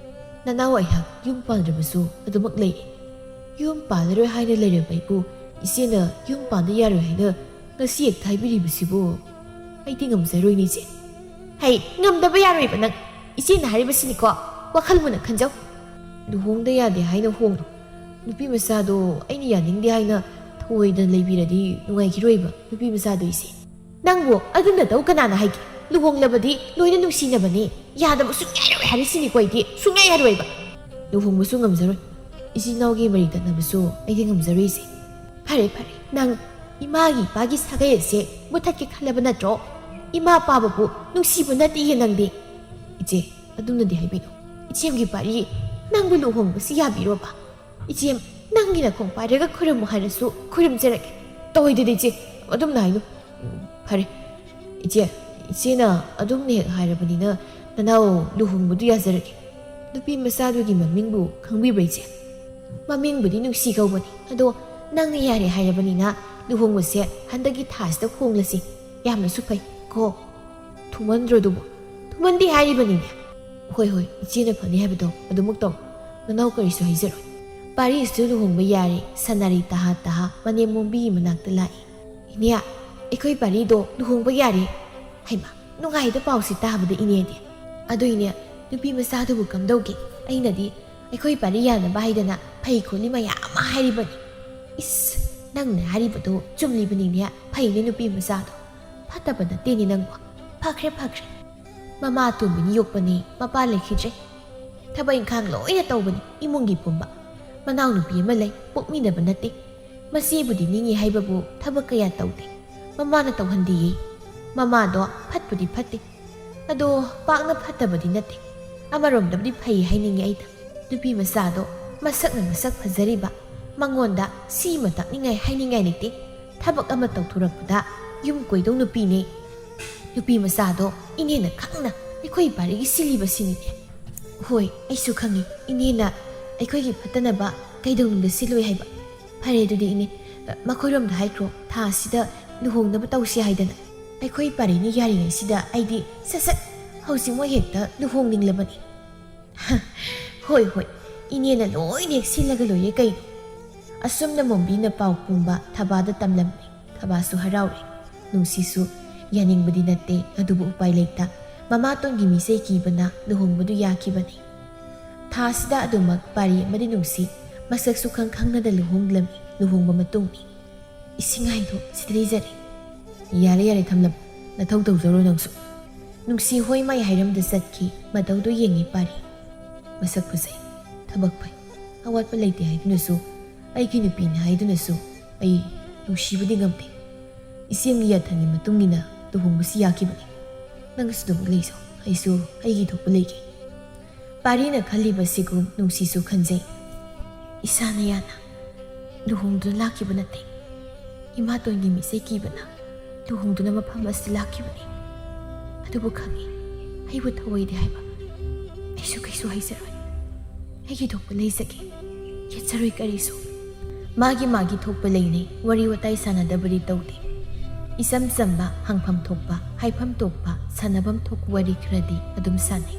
ꯅꯅꯥꯎ ꯑꯩꯍꯥꯛ ꯌꯨꯝ ꯄꯥꯟꯗ꯭ꯔꯕꯁꯨ ꯑꯗꯨꯃꯛ ꯂꯩꯔꯤ꯫ ꯌꯨꯝ ꯄꯥꯜꯂꯔꯣꯏ ꯍꯥꯏꯅ ꯂꯩꯔꯕ ꯑꯩꯕꯨ ꯏꯆꯦꯅ ꯌꯨꯝ ꯄꯥꯟꯕ ꯌꯥꯔꯣꯏ ꯍꯥꯏꯅ ꯉꯁꯤ ꯍꯦꯛꯇ ꯍꯥꯏꯕꯤꯔꯤꯕꯁꯤꯕꯨ ꯑꯩꯗꯤ ꯉꯝꯖꯔꯣꯏꯅꯦ ꯏꯆꯦ꯫" "ꯍꯩ, ꯉꯝꯗꯕ ꯌꯥꯔꯣꯏꯕ ꯅꯪ꯫ ꯏꯆꯦꯅ ꯍꯥꯏꯔꯤꯕꯁꯤꯅꯤꯀꯣ, ꯋꯥꯈꯜ ꯃꯨꯟꯅ ꯈꯟꯖꯧ꯫ ꯂꯨꯍꯣꯡꯗ ꯌꯥꯗꯦ ꯍꯥꯏꯅ ꯍꯣꯡꯂꯣ꯫ ꯅꯨꯄꯤ ꯃꯆꯥꯗꯣ ꯑꯩꯅ ꯌꯥꯅꯤꯡꯗꯦ ꯍꯥꯏꯅ ꯊꯑꯣꯏꯗꯅ ꯂꯩꯕꯤꯔꯗꯤ ꯅꯨꯡꯉꯥꯏꯈꯤꯔꯣꯏꯕ ꯅꯨꯄꯤ ꯃꯆꯥꯗꯣ ꯏꯆꯦ꯫" "ꯅꯪꯕꯨ ꯑꯗꯨꯝꯅ ꯇꯧ ꯀꯅꯥꯅ ꯍꯥꯏꯒꯦ? ꯂꯨꯍꯣꯡꯂꯕꯗꯤ ꯂꯣꯏꯅ ꯅꯨꯡꯁꯤꯅꯕꯅꯤ꯫ ꯌꯥꯗꯕ ꯁꯨꯡꯌꯥ ꯌꯥꯔꯣꯏ ꯍꯥꯏꯔꯤꯁꯤꯅꯤꯀꯣ ꯑꯩꯗꯤ꯫ ꯁꯨꯡꯌꯥ ꯌꯥꯔꯣꯏꯕ꯫" "ꯂꯨꯍꯣꯡꯕꯁꯨ ꯉꯝꯖꯔꯣꯏ꯫ ꯏꯆꯤꯟ ꯏꯅꯥꯎꯒꯤ ꯃꯔꯤ ꯇꯠꯅꯕꯁꯨ ꯑꯩꯗꯤ ꯉꯝꯖꯔꯣꯏ ꯏꯆꯦ꯫" "ꯐꯔꯦ, ꯐꯔꯦ꯫ ꯅꯪ ꯏꯃꯥꯒꯤ ꯏꯄꯥꯒꯤ ꯁꯥꯒꯩ ꯑꯁꯦ ꯃꯨꯊꯠꯀꯦ ꯈꯜꯂꯕ ꯅꯠꯇ꯭ꯔꯣ? ꯏꯃꯥ ꯄꯥꯕꯕꯨ ꯅꯨꯡꯁꯤꯕ ꯅꯠꯇꯦꯌꯦ ꯅꯪꯗꯤ꯫" "ꯏꯆꯦ, ꯑꯗꯨꯝꯅꯗꯤ ꯍꯥꯏꯕꯤꯅꯨ꯫" "ꯏꯆꯦꯝꯒꯤ ꯄꯥꯔꯤ, ꯅꯪꯕꯨ ꯂꯨꯍꯣꯡꯕꯁꯤ ꯌꯥꯕꯤꯔꯣꯕ? ꯏꯆꯦꯝ, ꯅꯪꯒꯤ ꯅꯈꯣꯡ ꯄꯥꯏꯔꯒ ꯈꯨꯔꯨꯝꯃꯨ ꯍꯥꯏꯔꯁꯨ ꯈꯨꯔꯨꯝꯖꯔꯒꯦ꯫" "ꯇꯧꯑꯣꯏꯗꯗꯤ ꯏꯆꯦ, ꯑꯗꯨꯝꯅ ꯍꯥꯏꯅꯨ꯫" "ꯎꯝ, ꯐꯔꯦ꯫ ꯏꯆꯦ, ꯏꯆꯦꯅ ꯑꯗꯨꯝꯅ ꯍꯦꯛ ꯍꯥꯏꯔꯕꯅꯤꯅ ꯅꯅꯥꯎ ꯂꯨꯍꯣꯡꯕꯗꯨ ꯌꯥꯖꯔꯒꯦ꯫" "ꯅꯨꯄꯤ ꯃꯆꯥꯗꯨꯒꯤ ꯃꯃꯤꯡꯕꯨ ꯈꯪꯕꯤꯕ꯭ꯔꯥ ꯏꯆꯦ?" "ꯃꯃꯤꯡꯕꯨꯗꯤ ꯅꯨꯡꯁꯤ ꯀꯧꯕꯅꯤ꯫ ꯑꯗꯣ ꯅꯪꯅ ꯌꯥꯔꯦ ꯍꯥꯏꯔꯕꯅꯤꯅ ꯂꯨꯍꯣꯡꯕꯁꯦ ꯍꯟꯗꯛꯀꯤ ꯊꯥꯁꯤꯗ ꯍꯣꯡꯂꯁꯤ꯫ ꯌꯥꯝꯅꯁꯨ ꯐꯩ ꯀꯣ꯫" "ꯊꯨꯃꯟꯗ꯭ꯔꯣ ꯑꯗꯨꯕꯨ?" "ꯊꯨꯃꯟꯗꯦ ꯍꯥꯏꯔꯤꯕꯅꯤꯅꯦ꯫" "ꯍꯣꯏ, ꯍꯣꯏ, ꯏꯆꯦꯅ ꯐꯅꯤ ꯍꯥꯏꯕꯗꯣ ꯑꯗꯨꯃꯛ ꯇꯧ꯫ ꯅꯅꯥꯎ ꯀꯔꯤꯁꯨ ꯍꯥꯏꯖꯔꯣꯏ꯫" ꯄꯥꯔꯤꯁꯨ ꯂꯨꯍꯣꯡꯕ ꯌꯥꯔꯦ꯫ ꯁꯅꯥꯔꯩ ꯇꯍꯥ ꯇꯍꯥ ꯃꯅꯦꯝ ꯃꯣꯝꯕꯤꯒꯤ ꯃꯅꯥꯛꯇ ꯂꯥꯛꯏ꯫ "ꯏꯅꯦ, ꯑꯩꯈꯣꯏ ꯄꯥꯔꯤꯗꯣ ꯂꯨꯍꯣꯡꯕ ꯌꯥꯔꯦ꯫" "ꯍꯩꯃꯥ, ꯅꯨꯡꯉꯥꯏꯗ ꯄꯥꯎꯁꯤ ꯇꯥꯕꯗ ꯏꯅꯦꯗꯤ꯫ ꯑꯗꯨ ꯏꯅꯦ, ꯅꯨꯄꯤ ꯃꯆꯥꯗꯨꯕꯨ ꯀꯝꯗꯧꯒꯦ? ꯑꯩꯅꯗꯤ ꯑꯩꯈꯣꯏ ꯄꯥꯔꯤ ꯌꯥꯅꯕ ꯍꯥꯏꯗꯅ ꯐꯩ ꯈꯣꯠꯂꯤ ꯃꯌꯥꯝ ꯑꯃ ꯍꯥꯏꯔꯤꯕꯅꯤ꯫" "ꯏꯁ, ꯅꯪꯅ ꯍꯥꯏꯔꯤꯕꯗꯣ ꯆꯨꯝꯂꯤꯕꯅꯤꯅꯦ꯫ ꯐꯩꯅꯦ ꯅꯨꯄꯤ ꯃꯆꯥꯗꯣ꯫ ꯐꯠꯇꯕ ꯅꯠꯇꯦꯅꯦ ꯅꯪꯕꯨ꯫ ꯐꯈ꯭ꯔꯦ, ꯐꯈ꯭ꯔꯦ꯫ ꯃꯃꯥ ꯑꯇꯣꯝꯕꯤꯅꯤ ꯌꯣꯛꯄꯅꯤ, ꯃꯄꯥ ꯂꯩꯈꯤꯗ꯭ꯔꯦ꯫ ꯊꯕꯛ ꯏꯪꯈꯥꯡ ꯂꯣꯏꯅ ꯇꯧꯕꯅꯤ ꯏꯃꯨꯡꯒꯤ ꯄꯨꯝꯕ꯫ ꯃꯅꯥꯎꯅꯨꯄꯤ ꯑꯃ ꯂꯩ, ꯄꯣꯛꯃꯤꯟꯅꯕ ꯅꯠꯇꯦ꯫ ꯃꯆꯦꯕꯨꯗꯤ ꯅꯤꯡꯉꯤ ꯍꯥꯏꯕꯕꯨ ꯊꯕꯛ ꯀꯌꯥ ꯇꯧꯗꯦ꯫ ꯃꯃꯥꯅ ꯇꯧꯍꯟꯗꯤꯌꯦ꯫ ꯃꯃꯥꯗꯣ ꯐꯠꯄꯨꯗꯤ ꯐꯠꯇꯦ꯫ ꯑꯗꯣ ꯄꯥꯛꯅ ꯐꯠꯇꯕꯗꯤ ꯅꯠꯇꯦ꯫ ꯑꯃꯔꯣꯝꯗꯕꯨꯗꯤ ꯐꯩ ꯍꯥꯏꯅꯤꯡꯉꯤ ꯑꯩꯅ꯫ ꯅꯨꯄꯤ ꯃꯆꯥꯗꯣ ꯃꯁꯛꯅ ꯃꯁꯛ ꯐꯖꯔꯤꯕ, ꯃꯉꯣꯟꯗ ꯁꯤꯃ ꯇꯥꯛꯅꯤꯡꯉꯥꯏ ꯍꯥꯏꯅꯤꯡꯉꯥꯏ ꯂꯩꯇꯦ꯫ ꯊꯕꯛ ꯑꯃ ꯇꯧꯊꯣꯔꯛꯄꯗ ꯌꯨꯝ ꯀꯣꯏꯗꯧ ꯅꯨꯄꯤꯅꯦ꯫ ꯅꯨꯄꯤ ꯃꯆꯥꯗꯣ ꯏꯅꯦꯅ ꯈꯪꯅ ꯑꯩꯈꯣꯏ ꯄꯥꯔꯤꯒꯤ ꯁꯤꯜꯂꯤꯕꯁꯤꯅꯤꯅꯦ꯫ ꯍꯣꯏ, ꯑꯩꯁꯨ ꯈꯪꯉꯤ꯫ ꯏꯅꯦꯅ ꯑꯩꯈꯣꯏꯒꯤ ꯐꯠꯇꯅꯕ ꯀꯩꯗꯧꯅꯨꯡꯗ ꯁꯤꯜꯂꯣꯏ ꯍꯥꯏꯕ꯫ ꯐꯔꯦ, ꯑꯗꯨꯗꯤ ꯏꯅꯦ, ꯃꯈꯣꯏꯔꯣꯝꯗ ꯍꯥꯏꯈ꯭ꯔꯣ, ꯊꯥ ꯑꯁꯤꯗ ꯂꯨꯍꯣꯡꯅꯕ ꯇꯧꯁꯤ ꯍꯥꯏꯗꯅ꯫ ꯑꯩꯈꯣꯏ ꯄꯥꯔꯤꯅ ꯌꯥꯔꯤꯉꯩꯁꯤꯗ ꯑꯩꯗꯤ ꯁꯠ ꯁꯠ ꯍꯧꯖꯤꯛꯃꯛ ꯍꯦꯛꯇ ꯂꯨꯍꯣꯡꯅꯤꯡꯂꯕꯅꯤ꯫ ꯍꯣꯏ, ꯍꯣꯏ, ꯏꯅꯦꯅ ꯂꯣꯏꯅ ꯍꯦꯛ ꯁꯤꯜꯂꯒ ꯂꯣꯏꯔꯦ ꯀꯩꯅꯣ꯫ ꯑꯁꯨꯝꯅ ꯃꯣꯝꯕꯤꯅ ꯄꯥꯎ ꯄꯨꯝꯕ ꯊꯕꯥꯗ ꯇꯝꯂꯝꯃꯤ꯫ ꯊꯕꯥꯁꯨ ꯍꯔꯥꯎꯔꯦ꯫ ꯅꯨꯡꯁꯤꯁꯨ ꯌꯥꯅꯤꯡꯕꯗꯤ ꯅꯠꯇꯦ, ꯑꯗꯨꯕꯨ ꯎꯄꯥꯏ ꯂꯩꯇ ꯃꯃꯥꯇꯣꯟꯒꯤ ꯃꯤꯆꯩ ꯀꯤꯕꯅ ꯂꯨꯍꯣꯡꯕꯗꯨ ꯌꯥꯈꯤꯕꯅꯤ꯫ ꯊꯥ ꯑꯁꯤꯗ ꯑꯗꯨꯃꯛ ꯄꯥꯔꯤ ꯑꯃꯗꯤ ꯅꯨꯡꯁꯤ ꯃꯁꯛꯁꯨ ꯈꯪ ꯈꯪꯅꯗ ꯂꯨꯍꯣꯡꯂꯝꯃꯤ꯫ ꯂꯨꯍꯣꯡꯕ ꯃꯇꯨꯡꯅꯤ꯫ ꯏꯁꯤꯡ ꯍꯥꯏꯗꯣ ꯁꯤꯗ ꯂꯩꯖꯔꯦ꯫ ꯌꯥꯔꯦ, ꯌꯥꯔꯦ, ꯊꯝꯂꯝꯃꯣ꯫ ꯅꯊꯧ ꯇꯧꯖꯔꯣ ꯅꯪꯁꯨ꯫ ꯅꯨꯡꯁꯤ ꯍꯣꯏ ꯃꯥꯏ ꯍꯥꯏꯔꯝꯗ ꯆꯠꯈꯤ꯫ ꯃꯇꯧꯗꯨ ꯌꯦꯡꯉꯤ ꯄꯥꯔꯤ꯫ ꯃꯁꯛ ꯐꯖꯩ, ꯊꯕꯛ ꯐꯩ, ꯑꯋꯥꯠꯄ ꯂꯩꯇꯦ ꯍꯥꯏꯗꯨꯅꯁꯨ, ꯑꯩꯒꯤ ꯅꯨꯄꯤꯅꯤ ꯍꯥꯏꯗꯨꯅꯁꯨ ꯑꯩ ꯅꯨꯡꯁꯤꯕꯗꯤ ꯉꯝꯗꯦ꯫ ꯏꯆꯦꯝꯒꯤ ꯌꯥꯊꯪꯒꯤ ꯃꯇꯨꯡ ꯏꯟꯅ ꯂꯨꯍꯣꯡꯕꯁꯤ ꯌꯥꯈꯤꯕꯅꯤ꯫ ꯅꯪꯁꯨ ꯑꯗꯨꯃꯛ ꯂꯩꯖꯧ, ꯑꯩꯁꯨ ꯑꯩꯒꯤ ꯊꯣꯛꯄ ꯂꯩꯒꯦ꯫ ꯄꯥꯔꯤꯅ ꯈꯜꯂꯤꯕꯁꯤꯒꯨꯝ ꯅꯨꯡꯁꯤꯁꯨ ꯈꯟꯖꯩ꯫ ꯏꯁꯥꯅ ꯌꯥꯅ ꯂꯨꯍꯣꯡꯗꯨꯅ ꯂꯥꯛꯈꯤꯕ ꯅꯠꯇꯦ꯫ ꯏꯃꯥꯇꯣꯟꯒꯤ ꯃꯤꯆꯩ ꯀꯤꯕꯅ ꯂꯨꯍꯣꯡꯗꯨꯅ ꯃꯐꯝ ꯑꯁꯤꯗ ꯂꯥꯛꯈꯤꯕꯅꯤ꯫ ꯑꯗꯨꯕꯨ ꯈꯪꯉꯤ, ꯑꯩꯕꯨ ꯊꯧꯑꯣꯏꯗꯦ ꯍꯥꯏꯕ꯫ ꯑꯩꯁꯨ ꯀꯩꯁꯨ ꯍꯥꯏꯖꯔꯣꯏ꯫ ꯑꯩꯒꯤ ꯊꯣꯛꯄ ꯂꯩꯖꯒꯦ꯫ ꯌꯦꯠꯆꯔꯣꯏ ꯀꯔꯤꯁꯨ꯫ ꯃꯥꯒꯤ ꯃꯥꯒꯤ ꯊꯣꯛꯄ ꯂꯩꯅꯩ, ꯋꯥꯔꯤ ꯋꯥꯇꯥꯏ ꯁꯥꯟꯅꯗꯕꯗꯤ ꯇꯧꯗꯦ꯫ ꯏꯆꯝ ꯆꯝꯕ, ꯍꯪꯐꯝ ꯊꯣꯛꯄ, ꯍꯥꯏꯐꯝ ꯊꯣꯛꯄ, ꯁꯥꯟꯅꯐꯝ ꯊꯣꯛꯄ ꯋꯥꯔꯤ ꯈꯔꯗꯤ ꯑꯗꯨꯝ ꯁꯥꯟꯅꯩ꯫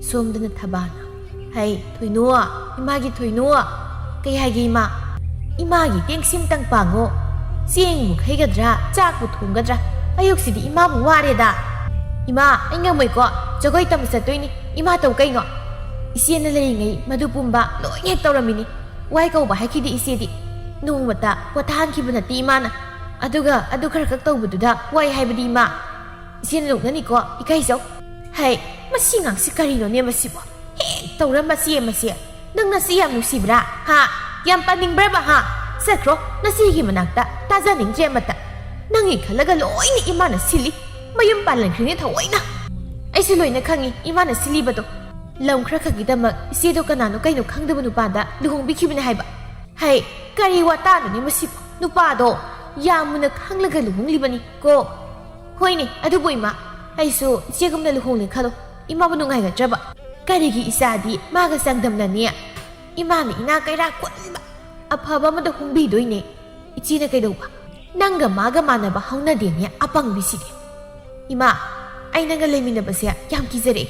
ꯁꯣꯝꯗꯅ ꯊꯕꯥꯅ, "ꯍꯩ, ꯊꯣꯏꯅꯨ, ꯏꯃꯥꯒꯤ ꯊꯣꯏꯅꯨ, ꯀꯩ ꯍꯥꯏꯒꯦ ꯏꯃꯥ? ꯏꯃꯥꯒꯤ ꯇꯦꯡꯁꯤꯝꯇꯪ ꯄꯥꯡꯉꯣ꯫ ꯆꯦꯡꯕꯨ ꯈꯩꯒꯗ꯭ꯔꯥ, ꯆꯥꯛꯄꯨ ꯊꯣꯡꯒꯗ꯭ꯔꯥ? ꯑꯌꯨꯛꯁꯤꯗꯤ ꯏꯃꯥꯕꯨ ꯋꯥꯔꯦꯗ꯫ ꯏꯃꯥ, ꯑꯩ ꯉꯝꯃꯣꯏꯀꯣ, ꯖꯒꯣꯏ ꯇꯝꯕ ꯆꯠꯇꯣꯏꯅꯤ, ꯏꯃꯥ ꯇꯧ ꯀꯩꯅꯣ?" ꯏꯆꯦꯅ ꯂꯩꯔꯤꯉꯩ ꯃꯗꯨ ꯄꯨꯝꯕ ꯂꯣꯏꯅ ꯍꯦꯛ ꯇꯧꯔꯝꯃꯤꯅꯤ꯫ ꯋꯥꯏ ꯀꯧꯕ ꯍꯥꯏꯈꯤꯗꯦ ꯏꯆꯦꯗꯤ꯫ ꯅꯣꯡꯃꯇ ꯄꯣꯊꯥꯍꯟꯈꯤꯕ ꯅꯠꯇꯦ ꯏꯃꯥꯅ꯫ ꯑꯗꯨꯒ ꯑꯗꯨ ꯈꯔ ꯈꯛ ꯇꯧꯕꯗꯨꯗ ꯋꯥꯏ ꯍꯥꯏꯕꯗꯤ ꯏꯃꯥ꯫ ꯏꯆꯦꯅ ꯅꯣꯛꯅꯅꯤꯀꯣ, ꯏꯀꯥꯏꯖꯧ꯫ ꯍꯩ, ꯃꯁꯤ ꯑꯉꯥꯡꯁꯤ ꯀꯔꯤꯅꯣꯅꯦ ꯃꯁꯤꯕꯣ? ꯍꯦꯛ ꯇꯧꯔ ꯃꯆꯦ ꯃꯆꯦ꯫ ꯅꯪ ꯅꯆꯦ ꯌꯥꯝ ꯅꯨꯡꯁꯤꯕ꯭ꯔꯥ? ꯍꯥ? ꯌꯥꯝ ꯄꯥꯅꯤꯡꯕ꯭ꯔꯕ, ꯍꯥ? "ꯆꯠꯈ꯭ꯔꯣ ꯅꯆꯦꯒꯤ ꯃꯅꯥꯛꯇ, ꯇꯥꯖꯅꯤꯡꯗ꯭ꯔꯦ ꯑꯃꯠꯇ꯫ ꯅꯪꯒꯤ ꯈꯜꯂꯒ ꯂꯣꯏꯅ ꯏꯃꯥꯅ ꯁꯤꯜꯂꯤ꯫ ꯃꯌꯨꯝ ꯄꯥꯜꯍꯟꯈ꯭ꯔꯤꯅꯦ ꯊꯑꯣꯏꯅ꯫ ꯑꯩꯁꯨ ꯂꯣꯏꯅ ꯈꯪꯉꯤ ꯏꯃꯥꯅ ꯁꯤꯜꯂꯤꯕꯗꯣ꯫ ꯂꯝ ꯈꯔ ꯈꯛꯀꯤꯗꯃꯛ ꯏꯆꯦꯗꯣ ꯀꯅꯥꯅꯣ ꯀꯩꯅꯣ ꯈꯪꯗꯕ ꯅꯨꯄꯥꯗ ꯂꯨꯍꯣꯡꯕꯤꯈꯤꯕꯅꯦ ꯍꯥꯏꯕ꯫ ꯍꯩ, ꯀꯔꯤ ꯋꯥꯇꯥꯅꯣꯅꯦ ꯃꯁꯤꯕꯣ? ꯅꯨꯄꯥꯗꯣ ꯌꯥꯝ ꯃꯨꯟꯅ ꯈꯪꯂꯒ ꯂꯨꯍꯣꯡꯂꯤꯕꯅꯤ ꯀꯣ꯫ ꯍꯣꯏꯅꯦ, ꯑꯗꯨꯕꯨ ꯏꯃꯥ, ꯑꯩꯁꯨ ꯏꯆꯦꯒꯨꯝꯅ ꯂꯨꯍꯣꯡꯂꯦ ꯈꯜꯂꯣ, ꯏꯃꯥꯕꯨ ꯅꯨꯡꯉꯥꯏꯒꯗ꯭ꯔꯕ? ꯀꯔꯤꯒꯤ ꯏꯆꯥꯗꯤ ꯃꯥꯒ ꯆꯥꯡꯗꯝꯅꯅꯤ? ꯏꯃꯥꯅ ꯏꯅꯥ ꯀꯩꯔꯥꯛ ꯈꯨꯟꯕ ꯑꯐꯕ ꯑꯃꯗ ꯍꯣꯡꯕꯤꯗꯣꯏꯅꯦ꯫ ꯏꯆꯦꯅ ꯀꯩꯗꯧꯕ? ꯅꯪꯒ ꯃꯥꯒ ꯃꯥꯟꯅꯕ ꯍꯧꯅꯗꯦꯅꯦ, ꯑꯄꯪꯕꯤꯁꯤꯗꯤ꯫ ꯏꯃꯥ, ꯑꯩ ꯅꯪꯒ ꯂꯩꯃꯤꯟꯅꯕꯁꯦ ꯌꯥꯝ ꯀꯤꯖꯔꯛꯑꯦ꯫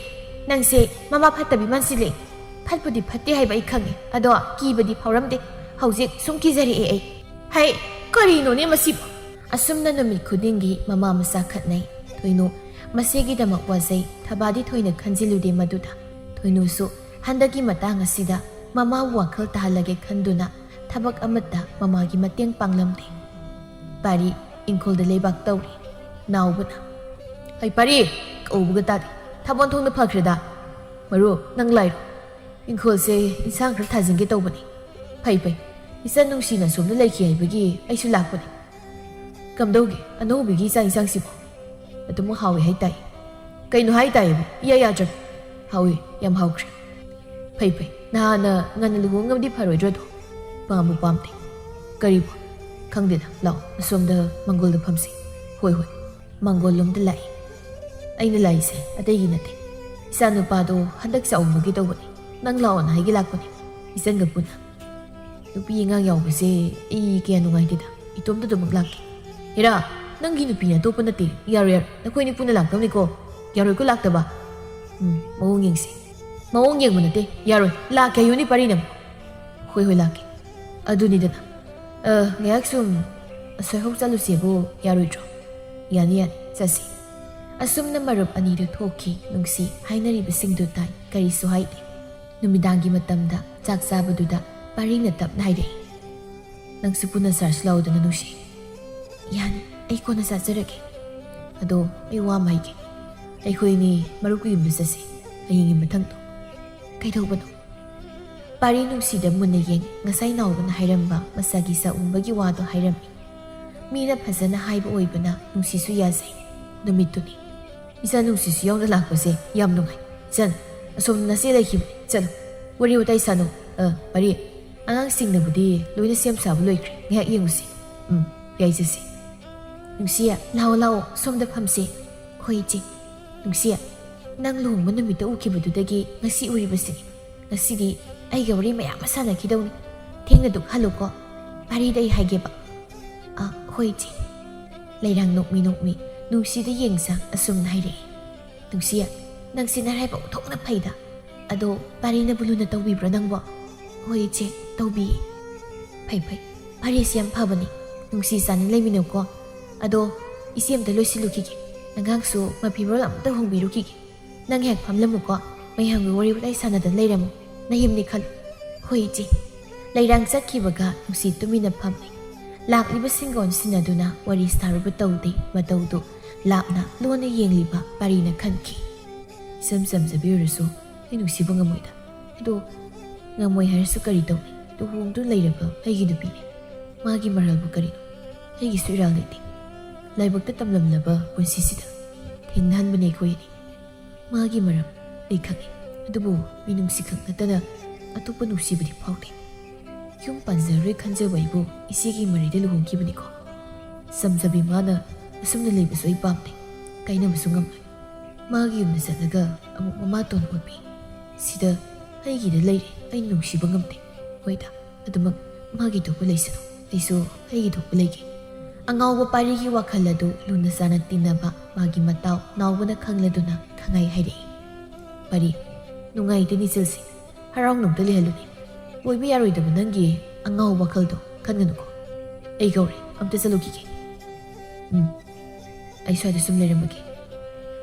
ꯅꯪꯁꯦ ꯃꯃꯥ ꯐꯠꯇꯕꯤ ꯃꯥꯟꯁꯤꯜꯂꯛꯑꯦ꯫ ꯐꯠꯄꯨꯗꯤ ꯐꯠꯇꯦ ꯍꯥꯏꯕ ꯑꯩ ꯈꯪꯉꯦ, ꯑꯗꯣ ꯀꯤꯕꯗꯤ ꯐꯥꯎꯔꯝꯗꯦ꯫ ꯍꯧꯖꯤꯛ ꯁꯨꯝ ꯀꯤꯖꯔꯛꯑꯦ ꯑꯩ꯫ ꯍꯩ, ꯀꯔꯤꯅꯣꯅꯦ ꯃꯁꯤꯕꯣ? ꯑꯁꯨꯝꯅ ꯅꯨꯃꯤꯠ ꯈꯨꯗꯤꯡꯒꯤ ꯃꯃꯥ ꯃꯆꯥ ꯈꯠꯅꯩ꯫ ꯊꯣꯏꯅꯨ ꯃꯆꯦꯒꯤꯗꯃꯛ ꯋꯥꯖꯩ꯫ ꯊꯕꯥꯗꯤ ꯊꯣꯏꯅ ꯈꯟꯖꯤꯜꯂꯨꯗꯦ ꯃꯗꯨꯗ꯫ ꯊꯣꯏꯅꯨꯁꯨ ꯍꯟꯗꯛꯀꯤ ꯃꯇꯥꯡ ꯑꯁꯤꯗ ꯃꯃꯥꯕꯨ ꯋꯥꯈꯜ ꯇꯥꯍꯜꯂꯒꯦ ꯈꯟꯗꯨꯅ ꯊꯕꯛ ꯑꯃꯠꯇ ꯃꯃꯥꯒꯤ ꯃꯇꯦꯡ ꯄꯥꯡꯂꯝꯗꯦ꯫ ꯄꯥꯔꯤ ꯏꯪꯈꯣꯜꯗ ꯂꯩꯕꯥꯛ ꯇꯧꯔꯤ꯫ ꯅꯥꯎꯕꯅ, "ꯍꯩ ꯄꯥꯔꯤ, ꯀꯧꯕꯒ ꯇꯥꯗꯦ꯫ ꯊꯥꯕꯣꯟ ꯊꯣꯡꯅ ꯐꯈ꯭ꯔꯦꯗ꯫ ꯃꯔꯨ, ꯅꯪ ꯂꯥꯛꯏꯔꯣ? ꯏꯪꯈꯣꯜꯁꯦ ꯏꯟꯁꯥꯡ ꯈꯔ ꯊꯥꯖꯤꯟꯒꯦ ꯇꯧꯕꯅꯤ꯫" "ꯐꯩ ꯐꯩ꯫ ꯏꯆꯟ ꯅꯨꯡꯁꯤꯅ ꯑꯁꯣꯝꯗ ꯂꯩꯈꯤ ꯍꯥꯏꯕꯒꯤ ꯑꯩꯁꯨ ꯂꯥꯛꯄꯅꯤ꯫ ꯀꯝꯗꯧꯒꯦ ꯑꯅꯧꯕꯤꯒꯤ ꯆꯥꯛ ꯏꯟꯁꯥꯡꯁꯤꯕꯣ?" "ꯑꯗꯨꯃꯛ ꯍꯥꯎꯏ ꯍꯥꯏꯇꯥꯏ꯫" "ꯀꯩꯅꯣ ꯍꯥꯏꯇꯥꯏꯕꯨ? ꯏꯌꯥ ꯌꯥꯗ꯭ꯔꯕ?" "ꯍꯥꯎꯏ, ꯌꯥꯝ ꯍꯥꯎꯈ꯭ꯔꯦ꯫" "ꯐꯩ ꯐꯩ꯫ ꯅꯍꯥꯟꯅ ꯉꯟꯅ ꯂꯨꯍꯣꯡꯉꯝꯗꯤ ꯐꯔꯣꯏꯗ꯭ꯔꯗꯣ? ꯄꯥꯝꯕꯨ ꯄꯥꯝꯗꯦ꯫" "ꯀꯔꯤꯕꯨ?" "ꯈꯪꯗꯦꯗ꯫ ꯂꯥꯛꯑꯣ, ꯑꯁꯣꯝꯗ ꯃꯪꯒꯣꯜꯗ ꯐꯝꯁꯤ꯫" "ꯍꯣꯏ ꯍꯣꯏ꯫" ꯃꯪꯒꯣꯜ ꯂꯣꯝꯗ ꯂꯥꯛꯏ꯫ "ꯑꯩꯅ ꯂꯥꯛꯏꯁꯦ ꯑꯇꯩꯒꯤ ꯅꯠꯇꯦ꯫ ꯏꯆꯥ ꯅꯨꯄꯥꯗꯣ ꯍꯟꯗꯛ ꯆꯥꯛꯎꯝꯕꯒꯤ ꯇꯧꯕꯅꯤ꯫ ꯅꯪ ꯂꯥꯛꯑꯣꯅ ꯍꯥꯏꯒꯦ ꯂꯥꯛꯄꯅꯤ, ꯏꯆꯟꯒ ꯄꯨꯟꯅ꯫ ꯅꯨꯄꯤ ꯑꯉꯥꯡ ꯌꯥꯎꯕꯁꯦ ꯑꯩ ꯀꯌꯥ ꯅꯨꯡꯉꯥꯏꯇꯦꯗ꯫ ꯏꯇꯣꯝꯇ ꯑꯗꯨꯃꯛ ꯂꯥꯛꯀꯦ꯫" "ꯍꯦꯔꯥ, ꯅꯪꯒꯤ ꯅꯨꯄꯤꯅ ꯑꯇꯣꯞꯄ ꯅꯠꯇꯦ꯫ ꯌꯥꯔꯣꯏ, ꯌꯥꯔꯣꯏ꯫ ꯅꯈꯣꯏꯅꯤ ꯄꯨꯟꯅ ꯂꯥꯛꯇꯧꯅꯤꯀꯣ꯫ ꯌꯥꯔꯣꯏꯀꯣ ꯂꯥꯛꯇꯕ?" "ꯎꯝ, ꯃꯑꯣꯡ ꯌꯦꯡꯁꯤ꯫" "ꯃꯑꯣꯡ ꯌꯦꯡꯕ ꯅꯠꯇꯦ, ꯌꯥꯔꯣꯏ꯫ ꯂꯥꯛꯀꯦ ꯍꯥꯏꯌꯨꯅꯦ ꯄꯥꯔꯤ ꯅꯪ꯫" "ꯍꯣꯏ, ꯍꯣꯏ, ꯂꯥꯛꯀꯦ꯫" "ꯑꯗꯨꯅꯤꯗꯅ꯫ ꯑ, ꯉꯥꯏꯍꯥꯛ ꯁꯨꯝ ꯑꯁꯣꯏꯍꯧ ꯆꯠꯂꯨꯁꯦꯕꯨ ꯌꯥꯔꯣꯏꯗ꯭ꯔꯣ?" "ꯌꯥꯅꯤ, ꯌꯥꯅꯤ, ꯆꯠꯁꯤ꯫" ꯑꯁꯨꯝꯅ ꯃꯔꯨꯞ ꯑꯅꯤꯗꯨ ꯊꯣꯛꯈꯤ꯫ ꯅꯨꯡꯁꯤ ꯍꯥꯏꯅꯔꯤꯕꯁꯤꯡꯗꯨ ꯇꯥꯏ, ꯀꯔꯤꯁꯨ ꯍꯥꯏꯗꯦ꯫ ꯅꯨꯃꯤꯗꯥꯡꯒꯤ ꯃꯇꯝꯗ ꯆꯥꯛ ꯆꯥꯕꯗꯨꯗ ꯄꯥꯔꯤꯅ ꯇꯞꯅ ꯍꯥꯏꯔꯛꯏ, "ꯅꯪꯁꯨ ꯄꯨꯟꯅ ꯆꯥꯔꯁꯤ ꯂꯥꯛꯑꯣꯗꯅ, ꯅꯨꯡꯁꯤ꯫" "ꯌꯥꯅꯤ, ꯑꯩ ꯀꯣꯟꯅ ꯆꯥꯖꯔꯒꯦ꯫ ꯑꯗꯣ ꯑꯩ ꯋꯥ ꯑꯃ ꯍꯥꯏꯒꯦ꯫ ꯑꯩꯈꯣꯏꯅꯤ ꯃꯔꯨꯞꯀꯤ ꯌꯨꯝꯗ ꯆꯠꯁꯤ, ꯍꯌꯦꯡꯒꯤ ꯃꯊꯪꯗꯣ꯫" "ꯀꯩꯗꯧꯕꯅꯣ?" ꯄꯥꯔꯤ ꯅꯨꯡꯁꯤꯗ ꯃꯨꯟꯅ ꯌꯦꯡ, ꯉꯁꯥꯏ ꯅꯥꯎꯕꯅ ꯍꯥꯏꯔꯝꯕ ꯃꯁꯥꯒꯤ ꯆꯥꯛꯎꯝꯕꯒꯤ ꯋꯥꯗꯣ ꯍꯥꯏꯔꯝꯃꯤ꯫ ꯃꯤꯅ ꯐꯖꯅ ꯍꯥꯏꯕ ꯑꯣꯏꯕꯅ ꯅꯨꯡꯁꯤꯁꯨ ꯌꯥꯖꯩ꯫ ꯅꯨꯃꯤꯠꯇꯨꯅꯤ꯫ "ꯏꯆꯥ ꯅꯨꯡꯁꯤꯁꯨ ꯌꯥꯎꯅ ꯂꯥꯛꯄꯁꯦ ꯌꯥꯝ ꯅꯨꯡꯉꯥꯏ꯫ ꯏꯆꯟ, ꯑꯁꯣꯝꯗ ꯅꯆꯦ ꯂꯩꯈꯤꯕꯅꯤ꯫ ꯆꯠꯂꯨ, ꯋꯥꯔꯤ ꯋꯥꯇꯥꯏ ꯁꯥꯅꯧ꯫ ꯑ, ꯄꯥꯔꯤ, ꯑꯉꯥꯡꯁꯤꯡꯅꯕꯨꯗꯤ ꯂꯣꯏꯅ ꯁꯦꯝ ꯁꯥꯕ ꯂꯣꯏꯈ꯭ꯔꯦ꯫ ꯉꯥꯏꯍꯥꯛ ꯌꯦꯡꯉꯨꯁꯤ꯫ ꯎꯝ, ꯌꯥꯏ, ꯆꯠꯁꯤ꯫ ꯅꯨꯡꯁꯤ, ꯂꯥꯛꯑꯣ, ꯂꯥꯛꯑꯣ, ꯁꯣꯝꯗ ꯐꯝꯁꯦ꯫ ꯍꯣꯏ, ꯏꯆꯦ꯫ ꯅꯨꯡꯁꯤ, ꯅꯪ ꯂꯨꯍꯣꯡꯕ ꯅꯨꯃꯤꯠꯇ ꯎꯈꯤꯕꯗꯨꯗꯒꯤ ꯉꯁꯤ ꯎꯔꯤꯕꯁꯤꯅꯤ꯫ ꯉꯁꯤꯗꯤ ꯑꯩꯒ ꯋꯥꯔꯤ ꯃꯌꯥꯝ ꯑꯃ ꯁꯥꯟꯅꯈꯤꯗꯧꯅꯤ꯫ ꯊꯦꯡꯅ ꯑꯗꯨꯝ ꯍꯜꯂꯨꯀꯣ꯫ ꯄꯥꯔꯤꯗ ꯑꯩ ꯍꯥꯏꯒꯦꯕ꯫ ꯑ, ꯍꯣꯏ, ꯏꯆꯦ꯫ ꯂꯩꯔꯥꯡ ꯅꯣꯛꯃꯤ ꯅꯣꯛꯃꯤ ꯅꯨꯡꯁꯤꯗ ꯌꯦꯡꯁꯥ ꯑꯁꯨꯝꯅ ꯍꯥꯏꯔꯛꯏ꯫ ꯅꯨꯡꯁꯤ, ꯅꯪꯁꯤ ꯅꯔꯥꯏꯕꯛ ꯊꯣꯛꯅ ꯐꯩꯗ꯫ ꯑꯗꯣ ꯄꯥꯔꯤꯅꯕꯨ ꯂꯨꯅ ꯇꯧꯕꯤꯕ꯭ꯔꯣ ꯅꯪꯕꯣ? ꯍꯣꯏ, ꯏꯆꯦ, ꯇꯧꯕꯤꯌꯦ꯫ ꯐꯩ, ꯐꯩ꯫ ꯄꯥꯔꯤꯁꯤ ꯌꯥꯝ ꯐꯕꯅꯤ꯫ ꯅꯨꯡꯁꯤ ꯆꯥꯟꯅ ꯂꯩꯃꯤꯟꯅꯧꯀꯣ꯫ ꯑꯗꯣ ꯏꯆꯦ ꯑꯝꯇ ꯂꯣꯏꯁꯤꯜꯂꯨꯈꯤꯒꯦ꯫ ꯑꯉꯥꯡꯁꯨ ꯃꯐꯤꯔꯣꯜ ꯑꯝꯇ ꯍꯣꯡꯕꯤꯔꯨꯈꯤꯒꯦ꯫ ꯅꯪ ꯍꯦꯛ ꯐꯝꯂꯝꯃꯨꯀꯣ꯫ ꯃꯌꯥꯝꯒ ꯋꯥꯔꯤ ꯋꯥꯇꯥꯏ ꯁꯥꯟꯅꯗꯅ ꯂꯩꯔꯝꯃꯨ꯫ ꯅꯌꯨꯝꯅꯤ ꯈꯜꯂꯨ꯫ ꯍꯣꯏ, ꯏꯆꯦ꯫ ꯂꯩꯔꯥꯡ ꯆꯠꯈꯤꯕꯒ ꯅꯨꯡꯁꯤ ꯇꯨꯃꯤꯟꯅ ꯐꯝꯃꯤ꯫ ꯂꯥꯛꯂꯤꯕꯁꯤꯡꯒ ꯑꯣꯟꯁꯤꯟꯅꯗꯨꯅ ꯋꯥꯔꯤ ꯁꯥꯔꯨꯕ ꯇꯧꯗꯦ꯫ ꯃꯇꯧꯗꯨ ꯂꯥꯞꯅ ꯂꯣꯟꯅ ꯌꯦꯡꯂꯤꯕ ꯄꯥꯔꯤꯅ ꯈꯟꯈꯤ꯫ ꯏꯆꯝ ꯆꯝꯖꯕꯤ ꯑꯣꯏꯔꯁꯨ ꯑꯩ ꯅꯨꯡꯁꯤꯕ ꯉꯝꯃꯣꯏꯗ꯫ ꯑꯗꯣ ꯉꯝꯃꯣꯏ ꯍꯥꯏꯔꯁꯨ ꯀꯔꯤ ꯇꯧꯅꯤ? ꯂꯨꯍꯣꯡꯗꯨꯅ ꯂꯩꯔꯕ ꯑꯩꯒꯤ ꯅꯨꯄꯤꯅꯤ꯫ ꯃꯥꯒꯤ ꯃꯔꯜꯕꯨ ꯀꯔꯤꯅꯣ? ꯑꯩꯒꯤꯁꯨ ꯏꯔꯥꯜ ꯂꯩꯇꯦ꯫ ꯂꯥꯏꯕꯛꯇ ꯇꯝꯂꯝꯂꯕ ꯄꯨꯟꯁꯤꯁꯤꯗ ꯊꯦꯡꯅꯍꯟꯕꯅꯦ ꯑꯩꯈꯣꯏ ꯑꯅꯤ꯫ ꯃꯥꯒꯤ ꯃꯔꯝ ꯑꯩ ꯈꯪꯉꯤ, ꯑꯗꯨꯕꯨ ꯃꯤꯅꯨꯡꯁꯤ ꯈꯛ ꯅꯠꯇꯅ ꯑꯇꯣꯞꯄ ꯅꯨꯡꯁꯤꯕꯗꯤ ꯐꯥꯎꯗꯦ꯫ ꯌꯨꯝ ꯄꯥꯟꯖꯔꯔꯣꯏ ꯈꯟꯖꯕ ꯑꯩꯕꯨ ꯏꯆꯦꯒꯤ ꯃꯔꯩꯗ ꯂꯨꯍꯣꯡꯈꯤꯕꯅꯤꯀꯣ꯫ ꯆꯝꯖꯕꯤ ꯃꯥꯅ ꯑꯁꯨꯝꯅ ꯂꯩꯕꯁꯨ ꯑꯩ ꯄꯥꯝꯗꯦ, ꯀꯥꯏꯅꯕꯁꯨ ꯉꯝꯂꯣꯏ꯫ ꯃꯥꯒꯤ ꯌꯨꯝꯗ ꯆꯠꯂꯒ ꯑꯃꯨꯛ ꯃꯃꯥꯇꯣꯟ ꯑꯣꯠꯄꯤ꯫ ꯁꯤꯗ ꯑꯩꯒꯤꯗ ꯂꯩꯔꯦ, ꯑꯩ ꯅꯨꯡꯁꯤꯕ ꯉꯝꯗꯦ꯫ ꯍꯣꯏꯗ, ꯑꯗꯨꯃꯛ ꯃꯥꯒꯤ ꯊꯣꯛꯄ ꯂꯩꯁꯅꯨ, ꯑꯩꯁꯨ ꯑꯩꯒꯤ ꯊꯣꯛꯄ ꯂꯩꯒꯦ꯫ ꯑꯉꯥꯎꯕ ꯄꯥꯔꯤꯒꯤ ꯋꯥꯈꯜ ꯑꯗꯨ ꯂꯨꯅ ꯆꯥꯟꯅ ꯇꯤꯟꯅꯕ ꯃꯥꯒꯤ ꯃꯇꯥꯎ ꯅꯥꯎꯕꯅ ꯈꯪꯂꯗꯨꯅ ꯈꯪꯍꯥꯏ ꯍꯥꯏꯔꯛꯏ꯫ ꯄꯥꯔꯤ, ꯅꯨꯡꯉꯥꯏꯇꯦꯅꯦ ꯏꯆꯜꯁꯦ, ꯍꯔꯥꯎ ꯅꯣꯡꯇ ꯂꯩꯍꯜꯂꯨꯅꯦ꯫ ꯑꯣꯏꯕ ꯌꯥꯔꯣꯏꯗꯕ ꯅꯪꯒꯤ ꯑꯉꯥꯎꯕ ꯋꯥꯈꯜꯗꯣ ꯈꯟꯒꯅꯨꯀꯣ꯫ ꯑꯩ ꯀꯧꯔꯦ, ꯑꯝꯇ ꯆꯠꯂꯨꯈꯤꯒꯦ꯫ ꯎꯝ, ꯑꯩ ꯁ꯭ꯋꯥꯏꯗ ꯁꯨꯝ ꯂꯩꯔꯝꯃꯒꯦ꯫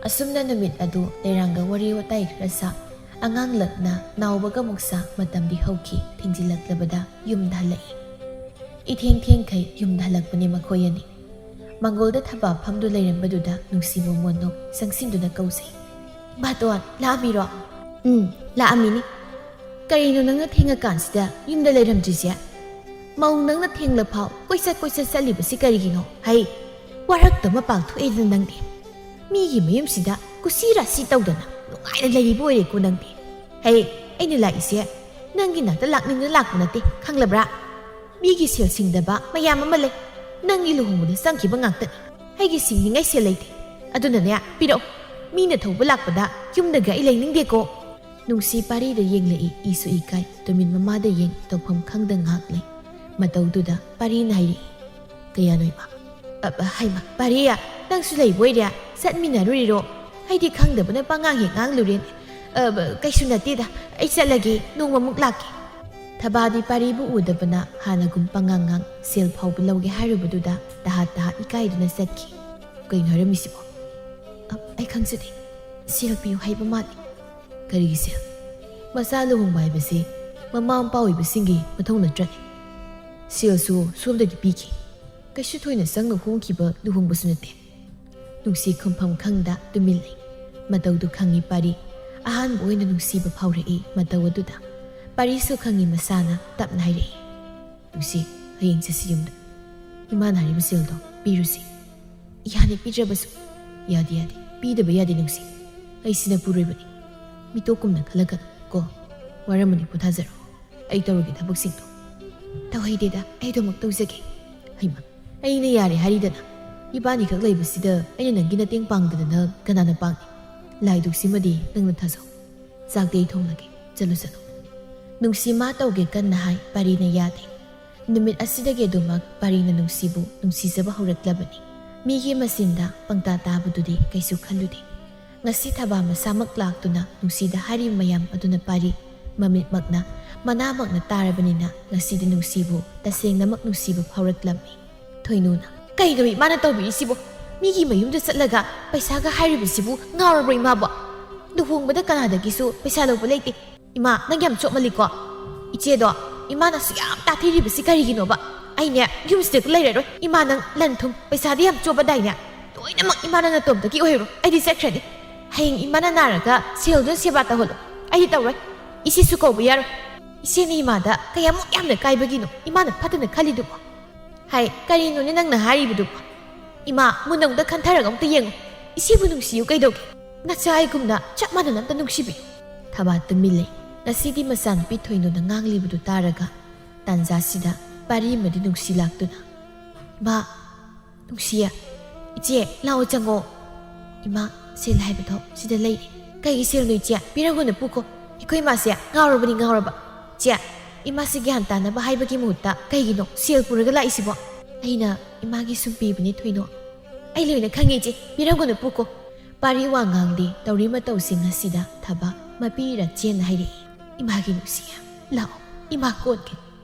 ꯑꯁꯨꯝꯅ ꯅꯨꯃꯤꯠ ꯑꯗꯨ ꯂꯩꯔꯥꯡꯒ ꯋꯥꯔꯤ ꯋꯥꯇꯥꯏ ꯈꯔ ꯁꯥ, ꯑꯉꯥꯡ ꯂꯛꯅ ꯅꯥꯎꯕꯒ ꯑꯃꯨꯛ ꯁꯥ, ꯃꯇꯝꯗꯤ ꯍꯧꯈꯤ꯫ ꯊꯦꯡꯖꯤꯜꯂꯛꯂꯕꯗ ꯌꯨꯝꯗ ꯍꯜꯂꯛꯏ꯫ ꯏꯊꯦꯡ ꯊꯦꯡꯈꯩ ꯌꯨꯝꯗ ꯍꯜꯂꯛꯄꯅꯦ ꯃꯈꯣꯏ ꯑꯅꯤ꯫ ꯃꯪꯒꯣꯜꯗ ꯊꯕꯥ ꯐꯝꯗꯨ ꯂꯩꯔꯝꯕꯗꯨꯗ ꯅꯨꯡꯁꯤ ꯃꯣꯃꯣꯟ ꯅꯣꯛ ꯆꯪꯁꯤꯟꯗꯨꯅ ꯀꯧꯖꯩ꯫ "ꯕꯥꯇꯣꯟ, ꯂꯥꯛꯑꯝꯃꯤꯔꯣ?" "ꯎꯝ, ꯂꯥꯛꯑꯝꯃꯤꯅꯤ꯫ ꯀꯔꯤꯅꯣ ꯅꯪꯅ ꯊꯦꯡꯉꯀꯥꯟꯁꯤꯗ ꯌꯨꯝꯗ ꯂꯩꯔꯝꯗ꯭ꯔꯤꯁꯦ? ꯃꯧ ꯅꯪꯅ ꯊꯦꯡꯂꯐꯥꯎ ꯀꯣꯏꯆꯠ ꯀꯣꯏꯆꯠ ꯆꯠꯂꯤꯕꯁꯤ ꯀꯔꯤꯒꯤꯅꯣ? ꯍꯩ, ꯋꯥꯔꯛꯇ ꯃꯄꯥꯟ ꯊꯣꯛꯑꯦꯗꯅ ꯅꯪꯗꯤ꯫ ꯃꯤꯒꯤ ꯃꯌꯨꯝꯁꯤꯗ ꯀꯨꯁꯤ ꯔꯥꯁꯤ ꯇꯧꯗꯅ ꯅꯨꯡꯉꯥꯏꯅ ꯂꯩꯔꯤꯕ ꯑꯣꯏꯔꯦꯀꯣ ꯅꯪꯗꯤ꯫ ꯍꯩ, ꯑꯩꯅ ꯂꯥꯛꯏꯁꯦ ꯅꯪꯒꯤ ꯅꯥꯛꯇ ꯂꯥꯛꯅꯤꯡꯗꯅ ꯂꯥꯛꯄ ꯅꯠꯇꯦ, ꯈꯪꯂꯕ꯭ꯔꯥ? ꯃꯤꯒꯤ ꯁꯦꯜ ꯁꯤꯡꯗꯕ ꯃꯌꯥꯝ ꯑꯃ ꯂꯩ꯫ ꯅꯪꯒꯤ ꯂꯨꯍꯣꯡꯕꯗ ꯆꯪꯈꯤꯕ ꯉꯥꯛꯇꯅꯤ꯫ ꯑꯩꯒꯤ ꯁꯤꯡꯅꯤꯡꯉꯥꯏ ꯁꯦꯜ ꯂꯩꯇꯦ꯫ ꯑꯗꯨꯅꯅꯦ, ꯄꯤꯔꯛꯑꯣ꯫ ꯃꯤꯅ ꯊꯧꯕ ꯂꯥꯛꯄꯗ ꯌꯨꯝꯗꯒ ꯑꯩ ꯂꯩꯅꯤꯡꯗꯦꯀꯣ꯫ ꯅꯨꯡꯁꯤ ꯄꯥꯔꯤꯗ ꯌꯦꯡꯂꯛꯏ, ꯏꯁꯨ ꯏꯀꯥꯏ, ꯇꯨꯃꯤꯟ ꯃꯃꯥꯗ ꯌꯦꯡ, ꯇꯧꯐꯝ ꯈꯪꯗ ꯉꯥꯏꯍꯥꯛ ꯂꯩ꯫ ꯃꯇꯧꯗꯨꯗ ꯄꯥꯔꯤꯅ ꯍꯥꯏꯔꯛꯏ, "ꯀꯌꯥꯅꯣ ꯏꯃꯥ?" "ꯑ, ꯍꯩꯃ, ꯄꯥꯔꯤ, ꯅꯪꯁꯨ ꯂꯩꯕ ꯑꯣꯏꯔꯦ? ꯆꯠꯃꯤꯟꯅꯔꯨꯔꯤꯔꯣ? ꯑꯩꯗꯤ ꯈꯪꯗꯕꯅ ꯄꯉꯥꯡ ꯍꯦꯛ ꯉꯥꯡꯂꯨꯔꯦꯅꯦ꯫ ꯑ, ꯕ-, ꯀꯩꯁꯨ ꯅꯠꯇꯦꯗ, ꯑꯩ ꯆꯠꯂꯒꯦ, ꯅꯣꯡꯃꯃꯨꯛ ꯂꯥꯛꯀꯦ"꯫ ꯊꯕꯥꯗꯤ ꯄꯥꯔꯤꯕꯨ ꯎꯗꯕꯅ ꯍꯥꯟꯅꯒꯨꯝ ꯄꯉꯥꯡ ꯉꯥꯡ, "ꯁꯦꯜ ꯐꯥꯎꯕ ꯂꯧꯒꯦ" ꯍꯥꯏꯔꯨꯕꯗꯨꯗ ꯇꯍꯥ ꯇꯍꯥ ꯏꯀꯥꯏꯗꯨꯅ ꯆꯠꯈꯤ꯫ ꯀꯩꯅꯣ ꯍꯥꯏꯔꯝꯃꯤꯁꯤꯕꯣ? "ꯑ, ꯑꯩ ꯈꯪꯖꯗꯦ꯫ ꯁꯦꯜ ꯄꯤꯌꯨ ꯍꯥꯏꯕ ꯃꯥꯜꯂꯤ"꯫ "ꯀꯔꯤꯒꯤ ꯁꯦꯜ?" "ꯃꯆꯥ ꯂꯨꯍꯣꯡꯕ ꯍꯥꯏꯕꯁꯤ ꯃꯃꯥ ꯃꯄꯥ ꯑꯣꯏꯕꯁꯤꯡꯒꯤ ꯃꯊꯧ ꯅꯠꯇ꯭ꯔꯅꯦ? ꯁꯦꯜꯁꯨ ꯁꯣꯝꯗꯒꯤ ꯄꯤꯈꯤ꯫ ꯀꯩꯁꯨ ꯊꯣꯏꯅ ꯆꯪꯅ ꯍꯣꯡꯈꯤꯕ ꯂꯨꯍꯣꯡꯕꯁꯨ ꯅꯠꯇꯦ"꯫ ꯅꯨꯡꯁꯤ ꯈꯨꯝꯐꯝ ꯈꯪꯗ ꯇꯨꯃꯤꯟ ꯂꯩ꯫ ꯃꯇꯧꯗꯨ ꯈꯪꯉꯤ ꯄꯥꯔꯤ꯫ ꯑꯍꯥꯟꯕ ꯑꯣꯏꯅ ꯅꯨꯡꯁꯤꯕ ꯐꯥꯎꯔꯛꯏ ꯃꯇꯧ ꯑꯗꯨꯗ꯫ ꯄꯥꯔꯤꯁꯨ ꯈꯪꯉꯤ ꯃꯁꯥꯅ ꯇꯞꯅ ꯍꯥꯏꯔꯛꯏ, "ꯅꯨꯡꯁꯤ, ꯍꯌꯦꯡ ꯆꯠꯁꯤ ꯌꯨꯝꯗ꯫ ꯏꯃꯥꯅ ꯍꯥꯏꯔꯤꯕ ꯁꯦꯜꯗꯣ ꯄꯤꯔꯨꯁꯤ"꯫ "ꯌꯥꯅꯤ, ꯄꯤꯗ꯭ꯔꯕꯁꯨ"꯫ "ꯌꯥꯗꯦ, ꯌꯥꯗꯦ, ꯄꯤꯗꯕ ꯌꯥꯗꯦ ꯅꯨꯡꯁꯤ꯫ ꯑꯩꯁꯤꯅ ꯄꯨꯔꯣꯏꯕꯅꯤ꯫ ꯃꯤꯇꯣꯞꯀꯨꯝꯅ ꯈꯜꯂꯛꯀꯅꯨ ꯀꯣ꯫ ꯋꯥꯔꯝꯃꯅꯤ, ꯄꯣꯊꯥꯖꯔꯣ꯫ ꯑꯩ ꯇꯧꯔꯒꯦ ꯊꯕꯛꯁꯤꯡꯗꯣ"꯫ "ꯇꯧꯍꯩꯗꯦꯗ, ꯑꯩ ꯑꯗꯨꯃꯛ ꯇꯧꯖꯒꯦ"꯫ "ꯍꯩꯃ, ꯑꯩꯅ ꯌꯥꯔꯦ ꯍꯥꯏꯔꯤꯗꯅ꯫ ꯏꯕꯥꯅꯤꯈꯛ ꯂꯩꯕꯁꯤꯗ ꯑꯩꯅ ꯅꯪꯒꯤ ꯃꯇꯦꯡ ꯄꯥꯡꯗꯗꯅ ꯀꯅꯥꯅ ꯄꯥꯡꯅꯤ? ꯂꯥꯏꯗꯨꯛꯁꯤꯃꯗꯤ ꯅꯪꯅ ꯊꯥꯖꯧ꯫ ꯆꯥꯛꯇꯤ ꯑꯩ ꯊꯣꯡꯂꯒꯦ꯫ ꯆꯠꯂꯨ, ꯆꯠꯂꯨ"꯫ ꯅꯨꯡꯁꯤ ꯃꯥ ꯇꯧꯒꯦ ꯀꯟꯅ ꯍꯥꯏ, ꯄꯥꯔꯤꯅ ꯌꯥꯗꯦ꯫ ꯅꯨꯃꯤꯠ ꯑꯁꯤꯗꯒꯤ ꯑꯗꯨꯃꯛ ꯄꯥꯔꯤꯅ ꯅꯨꯡꯁꯤꯕꯨ ꯅꯨꯡꯁꯤꯖꯕ ꯍꯧꯔꯛꯂꯕꯅꯤ꯫ ꯃꯤꯒꯤ ꯃꯆꯤꯟꯗ ꯄꯪꯇꯥ ꯇꯥꯕꯗꯨꯗꯤ ꯀꯩꯁꯨ ꯈꯜꯂꯨꯗꯦ꯫ ꯉꯁꯤ ꯊꯕꯥ ꯃꯁꯥꯃꯛ ꯂꯥꯛꯇꯨꯅ ꯅꯨꯡꯁꯤꯗ ꯍꯥꯏꯔꯤꯕ ꯃꯌꯥꯝ ꯑꯗꯨꯅ ꯄꯥꯔꯤ ꯃꯃꯤꯠꯃꯛꯅ, ꯃꯅꯥꯃꯛꯅ ꯇꯥꯔꯕꯅꯤꯅ ꯉꯁꯤꯗꯤ ꯅꯨꯡꯁꯤꯕꯨ ꯇꯁꯦꯡꯅꯃꯛ ꯅꯨꯡꯁꯤꯕ ꯐꯥꯎꯔꯛꯂꯝꯃꯤ꯫ ꯊꯣꯏꯅꯨꯅ, "ꯀꯩꯅꯣ ꯏꯃꯥꯅ ꯇꯧꯕꯤꯔꯤꯁꯤꯕꯣ? ꯃꯤꯒꯤ ꯃꯌꯨꯝꯗ ꯆꯠꯂꯒ ꯄꯩꯁꯥꯒ ꯍꯥꯏꯔꯤꯕꯁꯤꯕꯨ ꯉꯥꯎꯔꯕ꯭ꯔꯣ ꯏꯃꯥꯕꯣ? ꯂꯨꯍꯣꯡꯕꯗ ꯀꯅꯥꯗꯒꯤꯁꯨ ꯄꯩꯁꯥ ꯂꯧꯕ ꯂꯩꯇꯦ꯫ ꯏꯃꯥ, ꯅꯪ ꯌꯥꯝ ꯆꯣꯞꯃꯜꯂꯤꯀꯣ꯫ ꯏꯆꯦꯗꯣ, ꯏꯃꯥꯅ ꯑꯁꯨꯛ ꯌꯥꯝ ꯇꯥꯊꯤꯔꯤꯕꯁꯤ ꯀꯔꯤꯒꯤꯅꯣꯕ? ꯑꯩꯅꯦ, ꯌꯨꯝꯁꯤꯗ ꯂꯩꯔꯔꯣꯏ꯫ ꯏꯃꯥ, ꯅꯪ ꯂꯟ ꯊꯨꯝ, ꯄꯩꯁꯥꯗꯤ ꯌꯥꯝ ꯆꯣꯞꯄꯗꯥꯏꯅꯦ? ꯂꯣꯏꯅꯃꯛ ꯏꯃꯥꯅ ꯅꯇꯣꯝꯇꯒꯤ ꯑꯣꯏꯍꯜꯂꯣ꯫ ꯑꯩꯗꯤ ꯆꯠꯈ꯭ꯔꯅꯤ꯫ ꯍꯌꯦꯡ ꯏꯃꯥꯅ ꯅꯥꯔꯒ ꯁꯦꯜꯗꯨꯅ ꯁꯦꯕꯥ ꯇꯧꯍꯜꯂꯣ꯫ ꯑꯩꯗꯤ ꯇꯧꯔꯣꯏ"꯫ ꯏꯆꯦꯁꯨ ꯀꯧꯕ ꯌꯥꯔꯣꯏ꯫ ꯏꯆꯦꯅ ꯏꯃꯥꯗ ꯀꯌꯥꯃꯨꯛ ꯌꯥꯝꯅ ꯀꯥꯏꯕꯒꯤꯅꯣ ꯏꯃꯥꯅ ꯐꯠꯇꯅ ꯈꯜꯂꯤꯗꯨꯕꯣ? ꯍꯥꯏ, ꯀꯔꯤꯅꯣꯅꯦ ꯅꯪꯅ ꯍꯥꯏꯔꯤꯕꯗꯨꯕꯣ? ꯏꯃꯥ, ꯃꯨꯟꯅ ꯑꯃꯨꯛꯇ ꯈꯟꯊꯔꯒ ꯑꯃꯨꯛꯇ ꯌꯦꯡꯉꯨ꯫ ꯏꯆꯦꯕꯨ ꯅꯨꯡꯁꯤꯌꯨ ꯀꯩꯗꯧꯒꯦ? ꯅꯆꯥ ꯑꯩꯒꯨꯝꯅ ꯆꯞ ꯃꯥꯟꯅꯅ ꯑꯝꯇ ꯅꯨꯡꯁꯤꯕꯤꯌꯨ꯫ ꯊꯕꯥ ꯇꯨꯃꯤꯟ ꯂꯩ꯫ ꯉꯁꯤꯗꯤ ꯃꯆꯥꯅꯨꯄꯤ ꯊꯣꯏꯅꯨꯅ ꯉꯥꯡꯂꯤꯕꯗꯨ ꯇꯥꯔꯒ ꯇꯥꯟꯖꯥꯁꯤꯗ ꯄꯥꯔꯤ ꯑꯃꯗꯤ ꯅꯨꯡꯁꯤ ꯂꯥꯛꯇꯨꯅ, "ꯏꯃꯥ, ꯅꯨꯡꯁꯤꯌꯦ꯫ ꯏꯆꯦ, ꯂꯥꯛꯑꯣ ꯆꯪꯉꯣ꯫ ꯏꯃꯥ, ꯁꯦꯜ ꯍꯥꯏꯕꯗꯣ ꯁꯤꯗ ꯂꯩꯔꯦ꯫ ꯀꯩꯒꯤ ꯁꯦꯜꯅꯣ ꯏꯆꯦ? ꯄꯤꯔꯝꯒꯅꯨ ꯄꯨꯈꯣ꯫ ꯑꯩꯈꯣꯏ ꯏꯃꯥꯁꯦ ꯉꯥꯎꯔꯕꯅꯤ, ꯉꯥꯎꯔꯕ꯫ ꯏꯆꯦ, ꯏꯃꯥꯁꯦ ꯒ꯭ꯌꯥꯟ ꯇꯥꯅꯕ ꯍꯥꯏꯕꯒꯤ ꯃꯍꯨꯠꯇ ꯀꯩꯒꯤꯅꯣ ꯁꯦꯜ ꯄꯨꯔꯒ ꯂꯥꯛꯏꯁꯤꯕꯣ?" "ꯑꯩꯅ ꯏꯃꯥꯒꯤ ꯁꯨꯝ ꯄꯤꯕꯅꯦ ꯊꯣꯏꯅꯣ꯫ ꯑꯩ ꯂꯣꯏꯅ ꯈꯪꯉꯦ ꯏꯆꯦ, ꯄꯤꯔꯝꯒꯅꯨ ꯄꯨꯈꯣ꯫" ꯄꯥꯔꯤ ꯋꯥ ꯉꯥꯡꯗꯦ꯫ ꯇꯧꯔꯤ ꯃꯇꯧꯁꯤꯡ ꯑꯁꯤꯗ ꯊꯕꯥ ꯃꯄꯤ ꯏꯔꯥ ꯆꯦꯟꯅ ꯍꯥꯏꯔꯛꯏ, "ꯏꯃꯥꯒꯤ ꯅꯨꯡꯁꯤꯌꯦ, ꯂꯥꯛꯑꯣ, ꯏꯃꯥ ꯀꯣꯟꯒꯦ꯫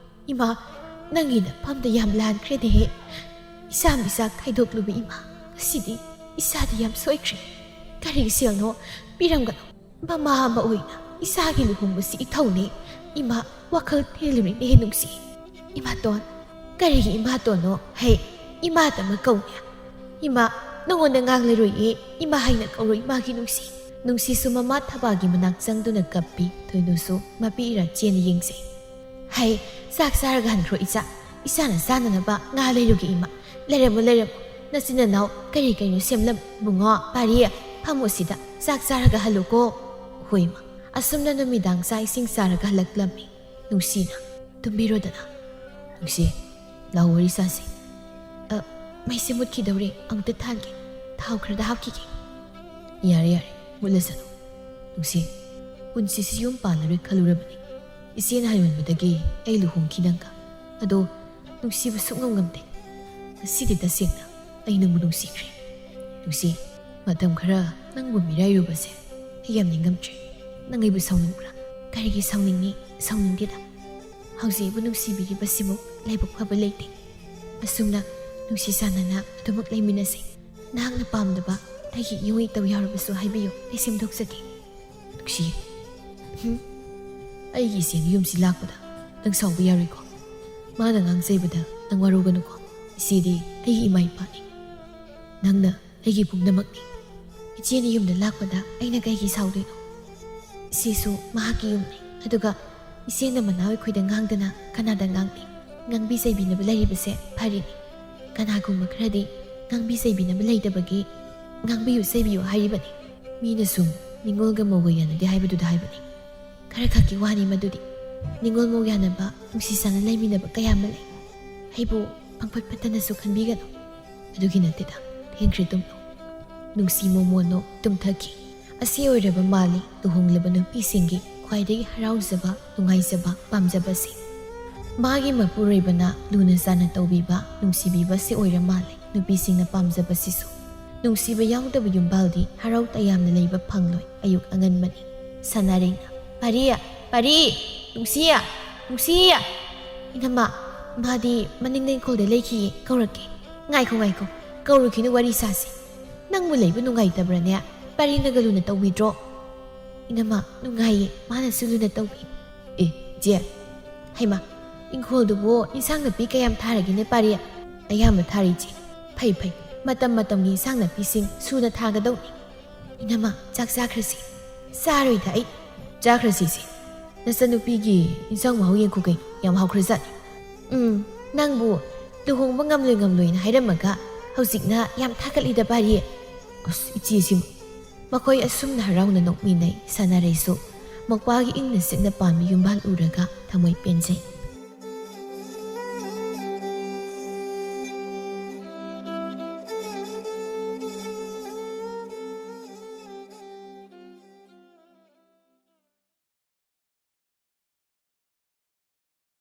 ꯏꯃꯥ, ꯅꯪꯒꯤ ꯅꯐꯝꯗ ꯌꯥꯝ ꯂꯥꯟꯈ꯭ꯔꯦꯅꯦꯍꯦ꯫ ꯏꯆꯥ ꯃꯤꯆꯥ ꯈꯥꯏꯗꯣꯛꯂꯨꯕ ꯏꯃꯥ, ꯉꯁꯤꯗꯤ ꯏꯆꯥꯗꯤ ꯌꯥꯝ ꯁꯣꯏꯈ꯭ꯔꯦ꯫ ꯀꯔꯤꯒꯤ ꯁꯦꯜꯅꯣ? ꯄꯤꯔꯝꯒꯅꯨ꯫ ꯃꯃꯥ ꯑꯃ ꯑꯣꯏꯅ ꯏꯆꯥꯒꯤ ꯂꯨꯍꯣꯡꯕꯁꯤ ꯏꯊꯧꯅꯦ꯫ ꯏꯃꯥ, ꯋꯥꯈꯜ ꯊꯦꯜꯂꯨꯔꯦꯅꯦꯍꯦ ꯅꯨꯡꯁꯤ꯫ ꯏꯃꯥꯇꯣꯟ, ꯀꯔꯤꯒꯤ ꯏꯃꯥꯇꯣꯟꯅꯣ? ꯍꯦ, ꯏꯃꯥꯇ ꯑꯃ ꯀꯧꯅꯦ꯫ ꯏꯃꯥ, ꯅꯉꯣꯟꯗ ꯉꯥꯡꯂꯔꯣꯏꯌꯦ꯫ ꯏꯃꯥ ꯍꯥꯏꯅ ꯀꯧꯔꯣ ꯏꯃꯥꯒꯤ ꯅꯨꯡꯁꯤ꯫" ꯅꯨꯡꯁꯤꯁꯨ ꯃꯃꯥ ꯊꯕꯥꯒꯤ ꯃꯅꯥꯛ ꯆꯪꯗꯨꯅ ꯀꯞꯄꯤ꯫ ꯊꯣꯏꯅꯨꯁꯨ ꯃꯄꯤ ꯏꯔꯥ ꯆꯦꯟꯅ ꯌꯦꯡꯖꯩ꯫ "ꯍꯩ, ꯆꯥꯛ ꯆꯥꯔꯒ ꯍꯟꯈ꯭ꯔꯣ ꯏꯆꯥ꯫ ꯏꯆꯥꯅ ꯆꯥꯅꯅꯕ ꯉꯥ ꯂꯩꯔꯨꯒꯦ ꯏꯃꯥ꯫ ꯂꯩꯔꯝꯃꯣ, ꯂꯩꯔꯝꯃꯣ꯫ ꯅꯆꯤꯟ ꯅꯅꯥꯎ ꯀꯔꯤ ꯀꯔꯤꯅꯣ ꯁꯦꯝꯂꯝ꯫ ꯏꯕꯨꯡꯉꯣ, ꯄꯥꯔꯤ, ꯐꯝꯃꯣ ꯁꯤꯗ꯫ ꯆꯥꯛ ꯆꯥꯔꯒ ꯍꯜꯂꯨꯀꯣ꯫" ꯍꯣꯏ ꯏꯃꯥ꯫ ꯑꯁꯨꯝꯅ ꯅꯨꯃꯤꯗꯥꯡ ꯆꯥꯛ ꯏꯁꯤꯡ ꯆꯥꯔꯒ ꯍꯜꯂꯛꯂꯝꯃꯤ꯫ ꯅꯨꯡꯁꯤꯅ, "ꯇꯨꯝꯕꯤꯔꯣꯗꯅ꯫" "ꯅꯨꯡꯁꯤ, ꯂꯥꯎ ꯋꯥꯔꯤ ꯁꯥꯁꯤ꯫" "ꯑ, ꯃꯩꯁꯦ ꯃꯨꯠꯈꯤꯗꯧꯔꯦ, ꯑꯃꯨꯛꯇ ꯊꯥꯟꯒꯦ꯫ ꯊꯥꯎ ꯈꯔꯗ ꯍꯥꯞꯈꯤꯒꯦ꯫" "ꯌꯥꯔꯦ, ꯌꯥꯔꯦ, ꯃꯨꯠꯂꯁꯅꯨ꯫ ꯅꯨꯡꯁꯤ, ꯄꯨꯟꯁꯤꯁꯤ ꯌꯨꯝ ꯄꯥꯜꯂꯔꯣꯏ ꯈꯜꯂꯨꯔꯕꯅꯤ꯫ ꯏꯆꯦꯅ ꯍꯥꯏꯃꯟꯕꯗꯒꯤ ꯑꯩ ꯂꯨꯍꯣꯡꯈꯤ ꯅꯪꯒ꯫ ꯑꯗꯣ ꯅꯨꯡꯁꯤꯕ ꯁꯨꯛꯉꯝ ꯉꯝꯗꯦ꯫ ꯉꯁꯤꯗꯤ ꯇꯁꯦꯡꯅ ꯑꯩ ꯅꯪꯕꯨ ꯅꯨꯡꯁꯤꯈ꯭ꯔꯦ꯫ ꯅꯨꯡꯁꯤ, ꯃꯇꯝ ꯈꯔ ꯅꯪꯕꯨ ꯃꯤꯔꯥꯏꯔꯨꯕꯁꯦ ꯑꯩ ꯌꯥꯝ ꯅꯤꯡꯉꯝꯗ꯭ꯔꯦ꯫ ꯅꯪ ꯑꯩꯕꯨ ꯁꯥꯎꯅꯤꯡꯕ꯭ꯔꯥ?" "ꯀꯔꯤꯒꯤ ꯁꯥꯎꯅꯤꯡꯉꯤ? ꯁꯥꯎꯅꯤꯡꯗꯦꯗ꯫ ꯍꯧꯖꯤꯛ ꯑꯩꯕꯨ ꯅꯨꯡꯁꯤꯕꯤꯔꯤꯕꯁꯤꯃꯨꯛ ꯂꯥꯏꯕꯛ ꯐꯕ ꯂꯩꯇꯦ꯫ ꯑꯁꯨꯝꯅ ꯅꯨꯡꯁꯤ ꯆꯥꯟꯅꯅ ꯑꯗꯨꯃꯛ ꯂꯩꯃꯤꯟꯅꯁꯦ꯫ ꯅꯍꯥꯛꯅ ꯄꯥꯝꯗꯕ ꯑꯩꯒꯤ ꯏꯌꯣꯡ ꯏꯇꯧ ꯌꯥꯎꯔꯕꯁꯨ ꯍꯥꯏꯕꯤꯌꯨ, ꯑꯩ ꯁꯦꯝꯗꯣꯛꯆꯒꯦ꯫" "ꯅꯨꯡꯁꯤ, ꯍꯨꯝ, ꯑꯩꯒꯤ ꯏꯆꯦꯅ ꯌꯨꯝꯁꯤ ꯂꯥꯛꯄꯗ ꯅꯪ ꯁꯥꯎꯕ ꯌꯥꯔꯣꯏꯀꯣ꯫ ꯃꯥꯅ ꯉꯥꯡꯖꯩꯕꯗ ꯅꯪ ꯋꯥꯔꯧꯒꯅꯨꯀꯣ꯫ ꯏꯆꯦꯗꯤ ꯑꯩꯒꯤ ꯏꯃꯥ ꯏꯄꯥꯅꯤ꯫ ꯅꯪꯅ ꯑꯩꯒꯤ ꯄꯨꯝꯅꯃꯛꯅꯤ꯫ ꯏꯆꯦꯅ ꯌꯨꯝꯗ ꯂꯥꯛꯄꯗ ꯑꯩꯅ ꯀꯩꯒꯤ ꯁꯥꯎꯗꯣꯏꯅꯣ? ꯏꯆꯦꯁꯨ ꯃꯍꯥꯛꯀꯤ ꯌꯨꯝꯅꯤ꯫ ꯑꯗꯨꯒ ꯏꯆꯦꯅ ꯃꯅꯥꯎ ꯑꯩꯈꯣꯏꯗ ꯉꯥꯡꯗꯅ ꯀꯅꯥꯗ ꯉꯥꯡꯅꯤ? ꯉꯥꯡꯕꯤ ꯆꯩꯕꯤꯅꯕ ꯂꯩꯔꯤꯕꯁꯦ ꯐꯔꯤꯅꯤ꯫ ꯀꯅꯥꯒꯨꯝꯕ ꯈꯔꯗꯤ ꯉꯥꯡꯕꯤ ꯆꯩꯕꯤꯅꯕ ꯂꯩꯇꯕꯒꯤ ꯉꯥꯡꯕꯤꯌꯨ ꯆꯩꯕꯤꯌꯨ ꯍꯥꯏꯔꯤꯕꯅꯤ꯫ ꯃꯤꯅ ꯁꯨꯝ ꯅꯤꯡꯉꯣꯜꯒ ꯃꯧꯒ ꯌꯥꯅꯗꯦ ꯍꯥꯏꯕꯗꯨꯗ ꯍꯥꯏꯕꯅꯤ꯫ ꯈꯔ ꯈꯛꯀꯤ ꯋꯥꯅꯤ ꯃꯗꯨꯗꯤ꯫ ꯅꯤꯡꯉꯣꯜ ꯃꯧ ꯌꯥꯅꯕ, ꯅꯨꯡꯁꯤ ꯆꯥꯟꯅ ꯂꯩꯃꯤꯟꯅꯕ ꯀꯌꯥ ꯑꯃ ꯂꯩ꯫ ꯑꯩꯕꯨ ꯄꯪꯐꯠ ꯐꯠꯇꯅꯁꯨ ꯈꯟꯕꯤꯒꯅꯨ꯫ ꯑꯗꯨꯒꯤ ꯅꯠꯇꯦꯗ, ꯊꯦꯡꯈ꯭ꯔꯦ, ꯇꯨꯝꯂꯣ꯫ ꯅꯨꯡꯁꯤ ꯃꯣꯃꯣꯟꯅꯣ ꯇꯨꯝꯊꯈꯤ꯫ ꯑꯁꯤ ꯑꯣꯏꯔꯕ ꯃꯥꯜꯂꯤ ꯂꯨꯍꯣꯡꯂꯕ ꯅꯨꯄꯤꯁꯤꯡꯒꯤ ꯈ꯭ꯋꯥꯏꯗꯒꯤ ꯍꯔꯥꯎꯖꯕ, ꯅꯨꯡꯉꯥꯏꯖꯕ, ꯄꯥꯝꯖꯕꯁꯤ꯫ ꯃꯥꯒꯤ ꯃꯄꯨꯔꯣꯏꯕꯅ ꯂꯨꯅ ꯆꯥꯟꯅ ꯇꯧꯕꯤꯕ, ꯅꯨꯡꯁꯤꯕꯤꯕꯁꯤ ꯑꯣꯏꯔ ꯃꯥꯜꯂꯤ ꯅꯨꯄꯤꯁꯤꯡꯅ ꯄꯥꯝꯖꯕꯁꯤꯁꯨ꯫ ꯅꯨꯡꯁꯤꯕ ꯌꯥꯎꯗꯕ ꯌꯨꯝꯕꯥꯜꯗꯤ ꯍꯔꯥꯎ ꯇꯌꯥꯝꯅ ꯂꯩꯕ ꯐꯪꯂꯣꯏ꯫ ꯑꯌꯨꯛ ꯑꯉꯟꯕꯅꯤ꯫ ꯁꯅꯥꯔꯩꯅ, "ꯄꯥꯔꯤ! ꯄꯥꯔꯤ! ꯅꯨꯡꯁꯤ! ꯅꯨꯡꯁꯤ!" "ꯏꯅꯝꯃ, ꯃꯥꯗꯤ ꯃꯅꯤꯡꯗ ꯏꯪꯈꯣꯜꯗ ꯂꯩꯈꯤꯌꯦ, ꯀꯧꯔꯛꯀꯦ꯫" "ꯉꯥꯏꯈꯣ, ꯉꯥꯏꯈꯣ, ꯀꯧꯔꯨꯈꯤꯅꯨ, ꯋꯥꯔꯤ ꯁꯥꯁꯤ꯫ ꯅꯪꯕꯨ ꯂꯩꯕ ꯅꯨꯡꯉꯥꯏꯇꯕ꯭ꯔꯥꯅꯦ? ꯄꯥꯔꯤꯅꯒ ꯂꯨꯅ ꯇꯧꯕꯤꯗ꯭ꯔꯣ?" "ꯏꯅꯝꯃ, ꯅꯨꯡꯉꯥꯏꯌꯦ, ꯃꯥꯅꯁꯨ ꯂꯨꯅ ꯇꯧꯕꯤ꯫" "ꯑꯦ, ꯏꯆꯦ!" "ꯍꯩꯃꯥ, ꯏꯪꯈꯣꯜꯗꯨꯕꯨ ꯏꯟꯁꯥꯡ ꯅꯥꯄꯤ ꯀꯌꯥꯝ ꯊꯥꯔꯒꯦꯅꯦ, ꯄꯥꯔꯤ?" "ꯑꯌꯥꯝꯕ ꯊꯥꯔꯤ, ꯏꯆꯦ꯫ ꯐꯩ, ꯐꯩ, ꯃꯇꯝ ꯃꯇꯝꯒꯤ ꯏꯟꯁꯥꯡ ꯅꯥꯄꯤꯁꯤꯡ ꯁꯨꯅ ꯊꯥꯒꯗꯧꯅꯤ꯫ ꯏꯅꯝꯃ, ꯆꯥꯛ ꯆꯥꯈ꯭ꯔꯁꯤ꯫" "ꯆꯥꯔꯣꯏꯗ ꯑꯩ꯫" "ꯆꯥꯈ꯭ꯔꯁꯤ, ꯏꯆꯦ꯫ ꯅꯆꯟꯅꯨꯄꯤꯒꯤ ꯏꯟꯁꯥꯡ ꯃꯍꯥꯎ ꯌꯦꯡꯈꯣ ꯀꯩꯅꯣ, ꯌꯥꯝ ꯍꯥꯎꯈ꯭ꯔꯖꯥꯠꯅꯤ꯫" "ꯎꯝ, ꯅꯪꯕꯨ ꯂꯨꯍꯣꯡꯕ ꯉꯝꯂꯣꯏ ꯉꯝꯂꯣꯏꯅ ꯍꯥꯏꯔꯝꯃꯒ ꯍꯧꯖꯤꯛꯅ ꯌꯥꯝ ꯊꯥꯒꯠꯂꯤꯗ, ꯄꯥꯔꯤ꯫" "ꯑꯁ, ꯏꯆꯦꯁꯤꯃ!" ꯃꯈꯣꯏ ꯑꯁꯨꯝꯅ ꯍꯔꯥꯎꯅ ꯅꯣꯛꯃꯤꯟꯅꯩ꯫ ꯁꯅꯥꯔꯩꯁꯨ ꯃꯧꯄ꯭ꯋꯥꯒꯤ ꯏꯪꯅ ꯆꯤꯛꯅ ꯄꯥꯟꯕ ꯌꯨꯝꯕꯥꯜ ꯎꯔꯒ ꯊꯃꯣꯏ ꯄꯦꯟꯖꯩ꯫